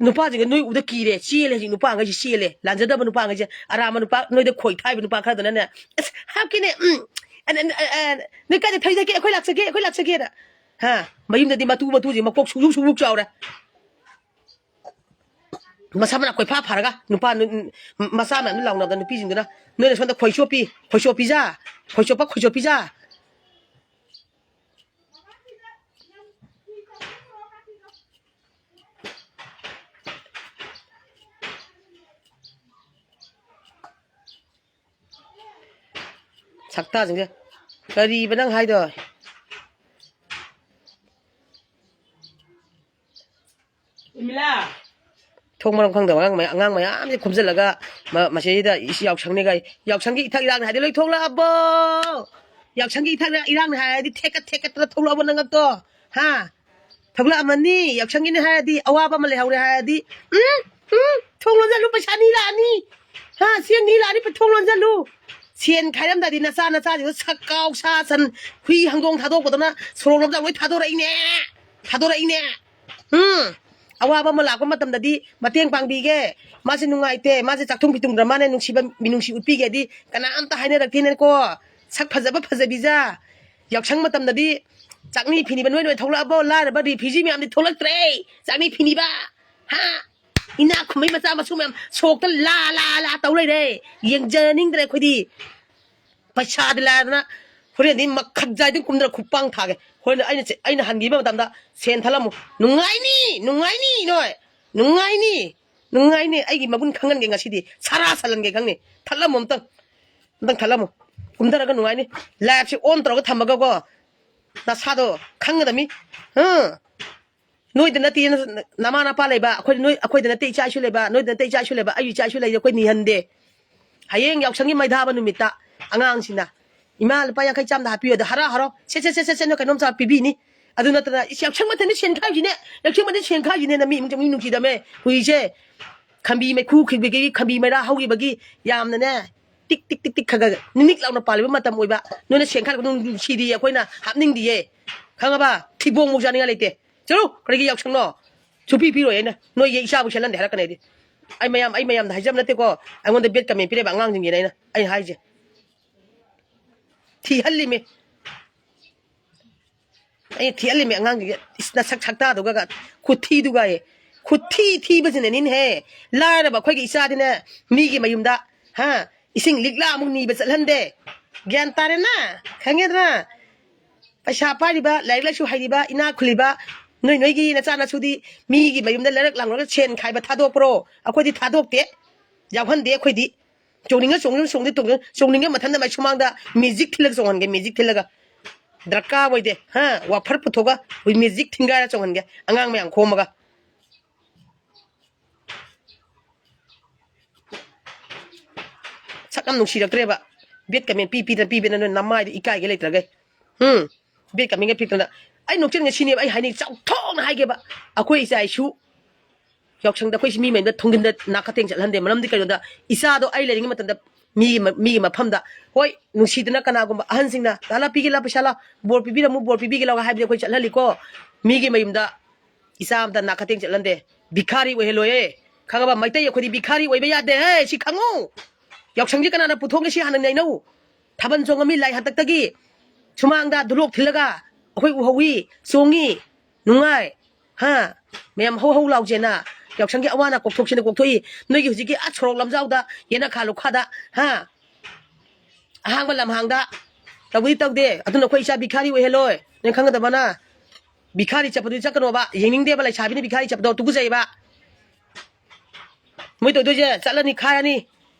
ꯅꯨꯄꯥꯁꯤꯡꯁꯦ ꯅꯣꯏ ꯎꯕꯗ ꯀꯤꯔꯦ, ꯆꯦꯜꯂꯦ ꯍꯧꯖꯤꯛ ꯅꯨꯄꯥꯉꯩꯁꯦ ꯆꯦꯜꯂꯦ꯫ ꯂꯥꯟꯖꯗꯕ ꯅꯨꯄꯥꯉꯩꯁꯦ, ꯑꯔꯥꯟꯕ ꯅꯨꯄꯥ, ꯅꯣꯏꯗ ꯈꯣꯏ ꯊꯥꯏꯕ ꯅꯨꯄꯥ ꯈꯔꯗꯨꯅꯅꯦ, "ꯑꯁ, ꯍꯥꯞꯀꯦꯅꯦ, ꯎꯝ, ꯑ, ꯑ, ꯑ, ꯑ, ꯅꯣꯏ ꯀꯥꯏꯗ ꯊꯩꯖꯒꯦ? ꯑꯩꯈꯣꯏ ꯂꯥꯛꯆꯒꯦ, ꯑꯩꯈꯣꯏ ꯂꯥꯛꯆꯒꯦꯅ"꯫ ꯍꯥ? ꯃꯌꯨꯝꯗꯗꯤ ꯃꯇꯨ ꯃꯇꯨꯁꯦ ꯃꯀꯣꯛ ꯁꯨꯛꯁꯨꯛ ꯁꯨꯛꯁꯨꯛ ꯆꯥꯎꯔꯦ꯫ ꯃꯁꯥ ꯃꯅꯥ ꯀꯣꯏꯐꯥ ꯐꯥꯔꯒ ꯅꯨꯄꯥ ꯅꯨ-, ꯃꯆꯥ ꯃꯌꯥꯝꯗꯨ ꯂꯥꯎꯅꯕꯗ ꯅꯨꯄꯤꯁꯤꯡꯗꯨꯅ, "ꯅꯣꯏꯅ ꯁꯣꯝꯗ ꯈꯣꯏ ꯆꯣꯞꯄꯤ, ꯈꯣꯏ ꯆꯣꯞꯄꯤꯖꯥ, ꯈꯣꯏ ꯆꯣꯞꯄ, ꯈꯣꯏ ꯆꯣꯞꯄꯤꯖꯥ"꯫ ꯁꯛꯇꯥꯁꯤꯡꯁꯦ꯫ ꯀꯔꯤꯕ ꯅꯪ ꯍꯥꯏꯗꯣ? ꯏꯃꯤꯂꯥ꯫ ꯊꯣꯡ ꯃꯔꯝ ꯈꯪꯗꯕ ꯑꯉꯥꯡ ꯃꯌꯥꯝ, ꯑꯉꯥꯡ ꯃꯌꯥꯝꯁꯦ ꯈꯣꯝꯖꯤꯜꯂꯒ ꯃ-, ꯃꯁꯤꯗ ꯏꯁ ꯌꯥꯎꯁꯪꯅꯤ ꯀꯥꯏ, ꯌꯥꯎꯁꯪꯒꯤ ꯏꯊꯛ ꯏꯔꯥꯡꯅꯤ ꯍꯥꯏꯗꯤ ꯂꯣꯏ ꯊꯣꯛꯂꯛꯑꯕꯣ? ꯌꯥꯎꯁꯪꯒꯤ ꯏꯊꯛ ꯏꯔꯥꯡꯅꯤ ꯍꯥꯏꯔꯗꯤ ꯊꯦꯛꯀꯠ ꯊꯦꯛꯀꯠꯇꯅ ꯊꯣꯛꯂꯛꯑꯕꯣ ꯅꯪ ꯑꯝꯇꯣ? ꯍꯥ? ꯊꯣꯛꯂꯛꯑꯝꯃꯅꯤ꯫ ꯌꯥꯎꯁꯪꯒꯤꯅꯤ ꯍꯥꯏꯔꯗꯤ, ꯑꯋꯥꯕ ꯑꯃ ꯂꯩꯍꯧꯔꯦ ꯍꯥꯏꯔꯗꯤ, ꯎꯝ, ꯎꯝ, ꯊꯣꯡ ꯂꯣꯟꯖꯜꯂꯨ, ꯄꯩꯁꯥ ꯅꯤ ꯂꯥꯛꯑꯅꯤ꯫ ꯍꯥ, ꯁꯦꯟ ꯅꯤ ꯂꯥꯛꯑꯅꯤ, ꯊꯣꯡ ꯂꯣꯟꯖꯜꯂꯨ꯫ ꯁꯦꯟ ꯈꯥꯏꯔꯝꯗꯥꯏꯗꯤ ꯅꯆꯥ ꯅꯆꯥꯁꯤꯡꯗꯣ ꯁꯛ ꯀꯥꯎ ꯁꯥ ꯁꯟ ꯍꯨꯏ ꯍꯪꯗꯣꯡ ꯊꯥꯗꯣꯛꯄꯗꯧꯅ ꯁꯣꯔꯣꯛ ꯂꯝꯖꯥꯎ ꯂꯣꯏ ꯊꯥꯗꯣꯔꯛꯏꯅꯦ꯫ ꯊꯥꯗꯣꯔꯛꯏꯅꯦ꯫ ꯎꯝ꯫ ꯑꯋꯥꯕ ꯑꯃ ꯂꯥꯛꯄ ꯃꯇꯝꯗꯗꯤ ꯃꯇꯦꯡ ꯄꯥꯡꯕꯤꯒꯦ꯫ ꯃꯥꯁꯦ ꯅꯨꯡꯉꯥꯏꯇꯦ, ꯃꯥꯁꯦ ꯆꯥꯛꯊꯨꯡ ꯐꯤꯊꯨꯡꯗ꯭ꯔ ꯃꯥꯅꯦ ꯅꯨꯡꯁꯤꯕ, ꯃꯤꯅꯨꯡꯁꯤ ꯎꯠꯄꯤꯒꯦꯗꯤ ꯀꯅꯥꯝꯇ ꯍꯥꯏꯅꯔꯛꯇꯦꯅꯦꯀꯣ꯫ ꯁꯛ ꯐꯖꯕ ꯐꯖꯕꯤꯖꯥ꯫ ꯌꯥꯎꯁꯪ ꯃꯇꯝꯗꯗꯤ ꯆꯥꯛꯅꯤ ꯐꯤꯅꯤꯕ ꯅꯣꯏ ꯂꯣꯏ ꯊꯣꯛꯂꯛꯑꯕꯣ? ꯂꯥꯏꯔꯕ ꯔꯤꯐ꯭ꯌꯨꯖꯤ ꯃꯌꯥꯝꯗꯤ ꯊꯣꯛꯂꯛꯇ꯭ꯔꯦ꯫ ꯆꯥꯛꯅꯤ ꯐꯤꯅꯤꯕ꯫ ꯍꯥ? ꯏꯅꯥꯛ ꯈꯨꯟꯕꯩ ꯃꯆꯥ ꯃꯁꯨ ꯃꯌꯥꯝ ꯁꯣꯛꯇ ꯂꯥ ꯂꯥ ꯂꯥ ꯇꯧ ꯂꯩꯔꯦ꯫ ꯌꯦꯡꯖꯅꯤꯡꯗ꯭ꯔꯦ ꯑꯩꯈꯣꯏꯗꯤ꯫ ꯄꯩꯁꯥꯗꯤ ꯂꯥꯏꯔꯗꯅ ꯍꯣꯔꯦꯟꯗꯤ ꯃꯈꯛ ꯖꯥꯏꯗꯨ ꯀꯨꯝꯗꯅ ꯈꯨꯄꯥꯡ ꯊꯥꯒꯦ꯫ ꯍꯣꯔꯦꯟ ꯑꯩꯅ ꯆꯦ-, ꯑꯩꯅ ꯍꯟꯈꯤꯕ ꯃꯇꯝꯗ ꯁꯦꯟ ꯊꯠꯂꯝꯃꯨ꯫ ꯅꯨꯡꯉꯥꯏꯅꯤ, ꯅꯨꯡꯉꯥꯏꯅꯤ ꯅꯣꯏ꯫ ꯅꯨꯡꯉꯥꯏꯅꯤ, ꯅꯨꯡꯉꯥꯏꯅꯤ꯫ ꯑꯩꯒꯤ ꯃꯒꯨꯟ ꯈꯪꯍꯟꯒꯦ ꯉꯁꯤꯗꯤ꯫ ꯁꯔꯥ ꯁꯜꯍꯟꯒꯦ ꯈꯪꯅꯤ꯫ ꯊꯠꯂꯝꯃꯨ ꯑꯝꯇꯪ꯫ ꯑꯝꯇꯪ ꯊꯠꯂꯝꯃꯨ꯫ ꯀꯨꯝꯊꯔꯒ ꯅꯨꯡꯉꯥꯏꯅꯤ꯫ Live ꯁꯦ on ꯇꯧꯔꯒ ꯊꯝꯃꯒꯀꯣ, ꯅꯁꯥꯗꯣ ꯈꯪꯒꯗꯕꯅꯤ꯫ ꯎꯝ꯫ ꯅꯣꯏꯗ ꯅꯠꯇꯦ ꯅ-, ꯅꯃꯥ ꯅꯄꯥ ꯂꯩꯕ, ꯑꯩꯈꯣꯏ, ꯅꯣꯏ, ꯑꯩꯈꯣꯏꯗ ꯅꯠꯇꯦ ꯏꯆꯥ ꯏꯁꯨ ꯂꯩꯕ, ꯅꯣꯏꯗ ꯅꯠꯇꯦ ꯏꯆꯥ ꯏꯁꯨ ꯂꯩꯕ, ꯑꯩ ꯏꯆꯥ ꯏꯁꯨ ꯂꯩꯁꯦ ꯑꯩꯈꯣꯏ ꯅꯤꯍꯟꯗꯦ꯫ ꯍꯌꯦꯡ ꯌꯥꯎꯁꯪꯒꯤ ꯃꯩ ꯊꯥꯕ ꯅꯨꯃꯤꯠꯇ ꯑꯉꯥꯡꯁꯤꯡꯅ, "ꯏꯃꯥ, ꯂꯨꯄꯥ ꯌꯥꯡꯈꯩ ꯆꯥꯝꯗ ꯍꯥꯞꯄꯤꯌꯨ", ꯑꯗ ꯍꯔꯥꯎ ꯍꯔꯥꯎ, "ꯁꯦ, ꯁꯦ, ꯁꯦ, ꯁꯦ, ꯁꯦ, ꯅꯣꯏ ꯀꯩꯅꯣꯝ ꯆꯥ ꯄꯤꯕꯤꯅꯤ"꯫ ꯑꯗꯨ ꯅꯠꯇꯅ, "ꯏꯁ, ꯌꯥꯎꯁꯪ ꯃꯇꯝꯗ ꯁꯦꯟ ꯈꯥꯏꯁꯤꯅꯦ, ꯌꯥꯎꯁꯪ ꯃꯇꯝꯗ ꯁꯦꯟ ꯈꯥꯏꯁꯤꯅꯦꯅ" ꯃꯤ ꯏꯃꯨꯡ ꯆꯪ-, ꯃꯤ ꯅꯨꯡꯁꯤꯗꯕꯃꯦ꯫ ꯍꯨꯏꯁꯦ ꯈꯝꯕꯤ ꯃꯩꯈꯨ ꯈꯤꯕꯒꯤ, ꯈꯝꯕꯤ ꯃꯩꯔꯥ ꯍꯧꯈꯤꯕꯒꯤ ꯌꯥꯝꯅꯅꯦ, ꯇꯤꯛ, ꯇꯤꯛ, ꯇꯤꯛ, ꯇꯤꯛ ꯈꯔ ꯈꯔ ꯅꯤꯛ ꯅꯤꯛ ꯂꯥꯎꯅ ꯄꯥꯜꯂꯤꯕ ꯃꯇꯝ ꯑꯣꯏꯕ꯫ ꯅꯣꯏꯅ ꯁꯦꯟ ꯈꯥꯏꯔꯛꯄꯗꯣ ꯅꯨꯡꯁꯤꯗꯤꯌꯦ, ꯑꯩꯈꯣꯏꯅ ꯍꯥꯞꯅꯤꯡꯗꯤꯌꯦ꯫ ꯈꯪꯉꯕ? ꯊꯤꯕꯣꯡ ꯃꯧ ꯆꯥꯅꯤꯡꯉꯥꯏ ꯂꯩꯇꯦ꯫ ꯆꯠꯂꯨ, ꯀꯔꯤꯒꯤ ꯌꯥꯎꯁꯪꯅꯣ? ꯁꯨꯄꯤ ꯄꯤꯔꯣꯏ ꯑꯩꯅ꯫ ꯅꯣꯏꯒꯤ ꯏꯆꯥꯕꯨ ꯁꯦꯠꯍꯟꯗꯦ ꯍꯥꯏꯔꯛꯀꯅꯤ ꯑꯩꯗꯤ꯫ ꯑꯩ ꯃꯌꯥꯝ, ꯑꯩ ꯃꯌꯥꯝꯗ ꯍꯥꯏꯖꯕ ꯅꯠꯇꯦꯀꯣ꯫ ꯑꯩꯉꯣꯟꯗ bad comment ꯄꯤꯔꯛꯏꯕ ꯑꯉꯥꯡꯁꯤꯡꯒꯤꯅꯦ ꯑꯩꯅ, ꯑꯩꯅ ꯍꯥꯏꯁꯦ꯫ ꯊꯤꯍꯜꯂꯤꯃꯤ꯫ ꯑꯩ ꯊꯤꯍꯜꯂꯤꯃꯤ ꯑꯉꯥꯡꯁꯤꯡꯁꯦ꯫ ꯏꯁ, ꯅꯁꯛ ꯁꯛꯇꯥꯗꯨꯒ, ꯈꯨꯊꯤꯗꯨꯒ ꯑꯦ꯫ ꯈꯨꯊꯤ ꯊꯤꯕꯁꯤꯅꯅꯤꯅꯦꯍꯦ꯫ ꯂꯥꯏꯔꯕ ꯑꯩꯈꯣꯏꯒꯤ ꯏꯆꯥꯗꯤꯅꯦ, ꯃꯤꯒꯤ ꯃꯌꯨꯝꯗ, ꯍꯥ, ꯏꯁꯤꯡ ꯂꯤꯛꯂꯥ ꯑꯃꯨꯛ ꯅꯤꯕ ꯆꯠꯍꯟꯗꯦ꯫ ꯒ꯭ꯌꯥꯟ ꯇꯥꯔꯦꯅ? ꯈꯪꯉꯦꯗꯅ? ꯄꯩꯁꯥ ꯄꯥꯏꯔꯤꯕ, ꯂꯥꯏꯔꯤꯛ ꯂꯥꯏꯁꯨ ꯍꯩꯔꯤꯕ, ꯏꯅꯥꯛ ꯈꯨꯜꯂꯤꯕ ꯅꯣꯏ ꯅꯣꯏꯒꯤ ꯅꯆꯥ ꯅꯁꯨꯗꯤ ꯃꯤꯒꯤ ꯃꯌꯨꯝꯗ ꯂꯩꯔꯛ ꯂꯥꯡꯂꯒ ꯁꯦꯟ ꯈꯥꯏꯕ ꯊꯥꯗꯣꯛꯄ꯭ꯔꯣ? ꯑꯩꯈꯣꯏꯗꯤ ꯊꯥꯗꯣꯛꯇꯦ, ꯌꯥꯎꯍꯟꯗꯦ ꯑꯩꯈꯣꯏꯗꯤ꯫ ꯆꯣꯡꯅꯤꯡꯉ ꯆꯣꯡꯅꯤꯡꯉ ꯆꯣꯡꯗꯤ ꯇꯣꯡꯗꯦ, ꯆꯣꯡꯅꯤꯡꯉ ꯃꯊꯟꯇ ꯃꯥꯏ ꯁꯨꯃꯥꯡꯗ music ꯊꯤꯜꯂꯒ ꯆꯣꯡꯍꯟꯒꯦ, music ꯊꯤꯜꯂꯒ꯫ ꯗꯔꯀꯥꯔ ꯑꯣꯏꯗꯦ, ꯍꯥ? ꯋꯥꯐꯔ ꯄꯨꯊꯣꯛꯑꯒ ꯑꯩꯈꯣꯏ music ꯊꯤꯟꯒꯥꯏꯔ ꯆꯣꯡꯍꯟꯒꯦ, ꯑꯉꯥꯡ ꯃꯌꯥꯝ ꯈꯣꯝꯃꯒ꯫ ꯁꯛ ꯌꯥꯝ ꯅꯨꯡꯁꯤꯔꯛꯇ꯭ꯔꯦꯕ꯫ Bad comment ꯄꯤ ꯄꯤꯗꯅ ꯄꯤꯕꯅ ꯅꯣꯏ ꯅꯃꯥꯏꯗ ꯏꯀꯥꯏꯒꯦ ꯂꯩꯇ꯭ꯔꯒꯩ꯫ ꯍꯨꯝ? Bad comment ꯒ ꯄꯤꯔꯛꯇꯅ꯫ ꯑꯩ ꯅꯣꯛꯆꯅꯤꯡꯉꯦ ꯁꯤꯅꯦꯕ ꯑꯩ ꯍꯥꯏꯅꯤꯡ, ꯆꯥꯎꯊꯣꯛꯅ ꯍꯥꯏꯒꯦꯕ꯫ ꯑꯩꯈꯣꯏ ꯏꯆꯥ ꯏꯁꯨ ꯌꯥꯎꯁꯪꯗ ꯑꯩꯈꯣꯏ ꯁꯤ ꯃꯤ ꯃꯌꯨꯝꯗ ꯊꯣꯡꯖꯤꯟꯗ ꯅꯥꯈꯇꯦꯡ ꯆꯠꯍꯟꯗꯦ꯫ ꯃꯔꯝꯗꯤ ꯀꯩꯅꯣꯗ, ꯏꯆꯥꯗꯣ ꯑꯩ ꯂꯩꯔꯤꯉꯩ ꯃꯇꯝꯗ ꯃꯤꯒꯤ ꯃ-, ꯃꯤꯒꯤ ꯃꯐꯝꯗ, ꯍꯣꯏ, ꯅꯨꯡꯁꯤꯗꯅ ꯀꯅꯥꯒꯨꯝꯕ ꯑꯍꯟꯁꯤꯡꯅ, "ꯂꯥ, ꯂꯥ, ꯄꯤꯒꯦ ꯂꯥ, ꯄꯩꯁꯥ ꯂꯥ, ꯕꯣꯔ ꯄꯤꯕꯤꯔꯝꯃꯨ, ꯕꯣꯔ ꯄꯤꯕꯤꯒꯦ ꯂꯥꯎꯒ" ꯍꯥꯏꯕꯗꯤ ꯑꯩꯈꯣꯏ ꯆꯠꯍꯜꯂꯤꯀꯣ꯫ ꯃꯤꯒꯤ ꯃꯌꯨꯝꯗ ꯏꯆꯥ ꯑꯝꯇ ꯅꯥꯈꯇꯦꯡ ꯆꯠꯍꯟꯗꯦ꯫ ꯚꯤꯈꯥꯔꯤ ꯑꯣꯏꯍꯜꯂꯣꯏꯌꯦ꯫ ꯈꯪꯉꯕ? ꯃꯩꯇꯩ ꯑꯩꯈꯣꯏꯗꯤ ꯚꯤꯈꯥꯔꯤ ꯑꯣꯏꯕ ꯌꯥꯗꯦ ꯍꯦ, ꯁꯤ ꯈꯪꯉꯨ꯫ ꯌꯥꯎꯁꯪꯁꯤ ꯀꯅꯥꯅ ꯄꯨꯊꯣꯛꯅꯤ ꯁꯤ ꯍꯥꯟꯅ ꯅꯩꯅꯧ꯫ ꯊꯥꯕꯜ ꯆꯣꯡꯉꯝꯃꯤ ꯂꯥꯏ ꯍꯥꯛꯇꯛꯇꯒꯤ꯫ ꯁꯨꯃꯥꯡꯗ ꯙꯨꯂꯣꯛ ꯊꯤꯜꯂꯒ ꯑꯩꯈꯣꯏ ꯎꯍꯧꯋꯤ, ꯆꯣꯡꯉꯤ, ꯅꯨꯡꯉꯥꯏ꯫ ꯍꯥ? ꯃꯌꯥꯝ ꯍꯧ ꯍꯧ ꯂꯥꯎꯖꯦꯅ꯫ ꯌꯥꯎꯁꯪꯒꯤ ꯑꯋꯥ ꯑꯅꯥ ꯀꯣꯛꯊꯣꯛꯁꯤꯅ ꯀꯣꯛꯊꯣꯛꯏ꯫ ꯅꯣꯏꯒꯤ ꯍꯧꯖꯤꯛꯀꯤ ꯑꯥ ꯁꯣꯔꯣꯛ ꯂꯝꯖꯥꯎꯗ, ꯌꯦꯅꯈꯥ ꯂꯨꯈꯥꯗ, ꯍꯥ? ꯑꯍꯥꯡꯕ ꯂꯝꯍꯥꯡꯗ ꯇꯧꯕꯗꯤ ꯇꯧꯗꯦ꯫ ꯑꯗꯨꯅ ꯑꯩꯈꯣꯏ ꯏꯆꯥ ꯚꯤꯈꯥꯔꯤ ꯑꯣꯏꯍꯜꯂꯣꯏ꯫ ꯅꯪ ꯈꯪꯒꯗꯕꯅ, ꯚꯤꯈꯥꯔꯤ ꯆꯠꯄꯗꯨꯗꯤ ꯆꯠꯀꯅꯣꯕ꯫ ꯌꯦꯡꯅꯤꯡꯗꯦꯕ ꯂꯩꯁꯥꯕꯤꯅ ꯚꯤꯈꯥꯔꯤ ꯆꯠꯄꯗꯣ, ꯇꯨꯀꯨꯖꯩꯕ꯫ ꯃꯣꯏ ꯇꯧꯗꯣꯏꯁꯦ, ꯆꯠꯂꯅꯤ, ꯈꯥꯏꯔꯅꯤ,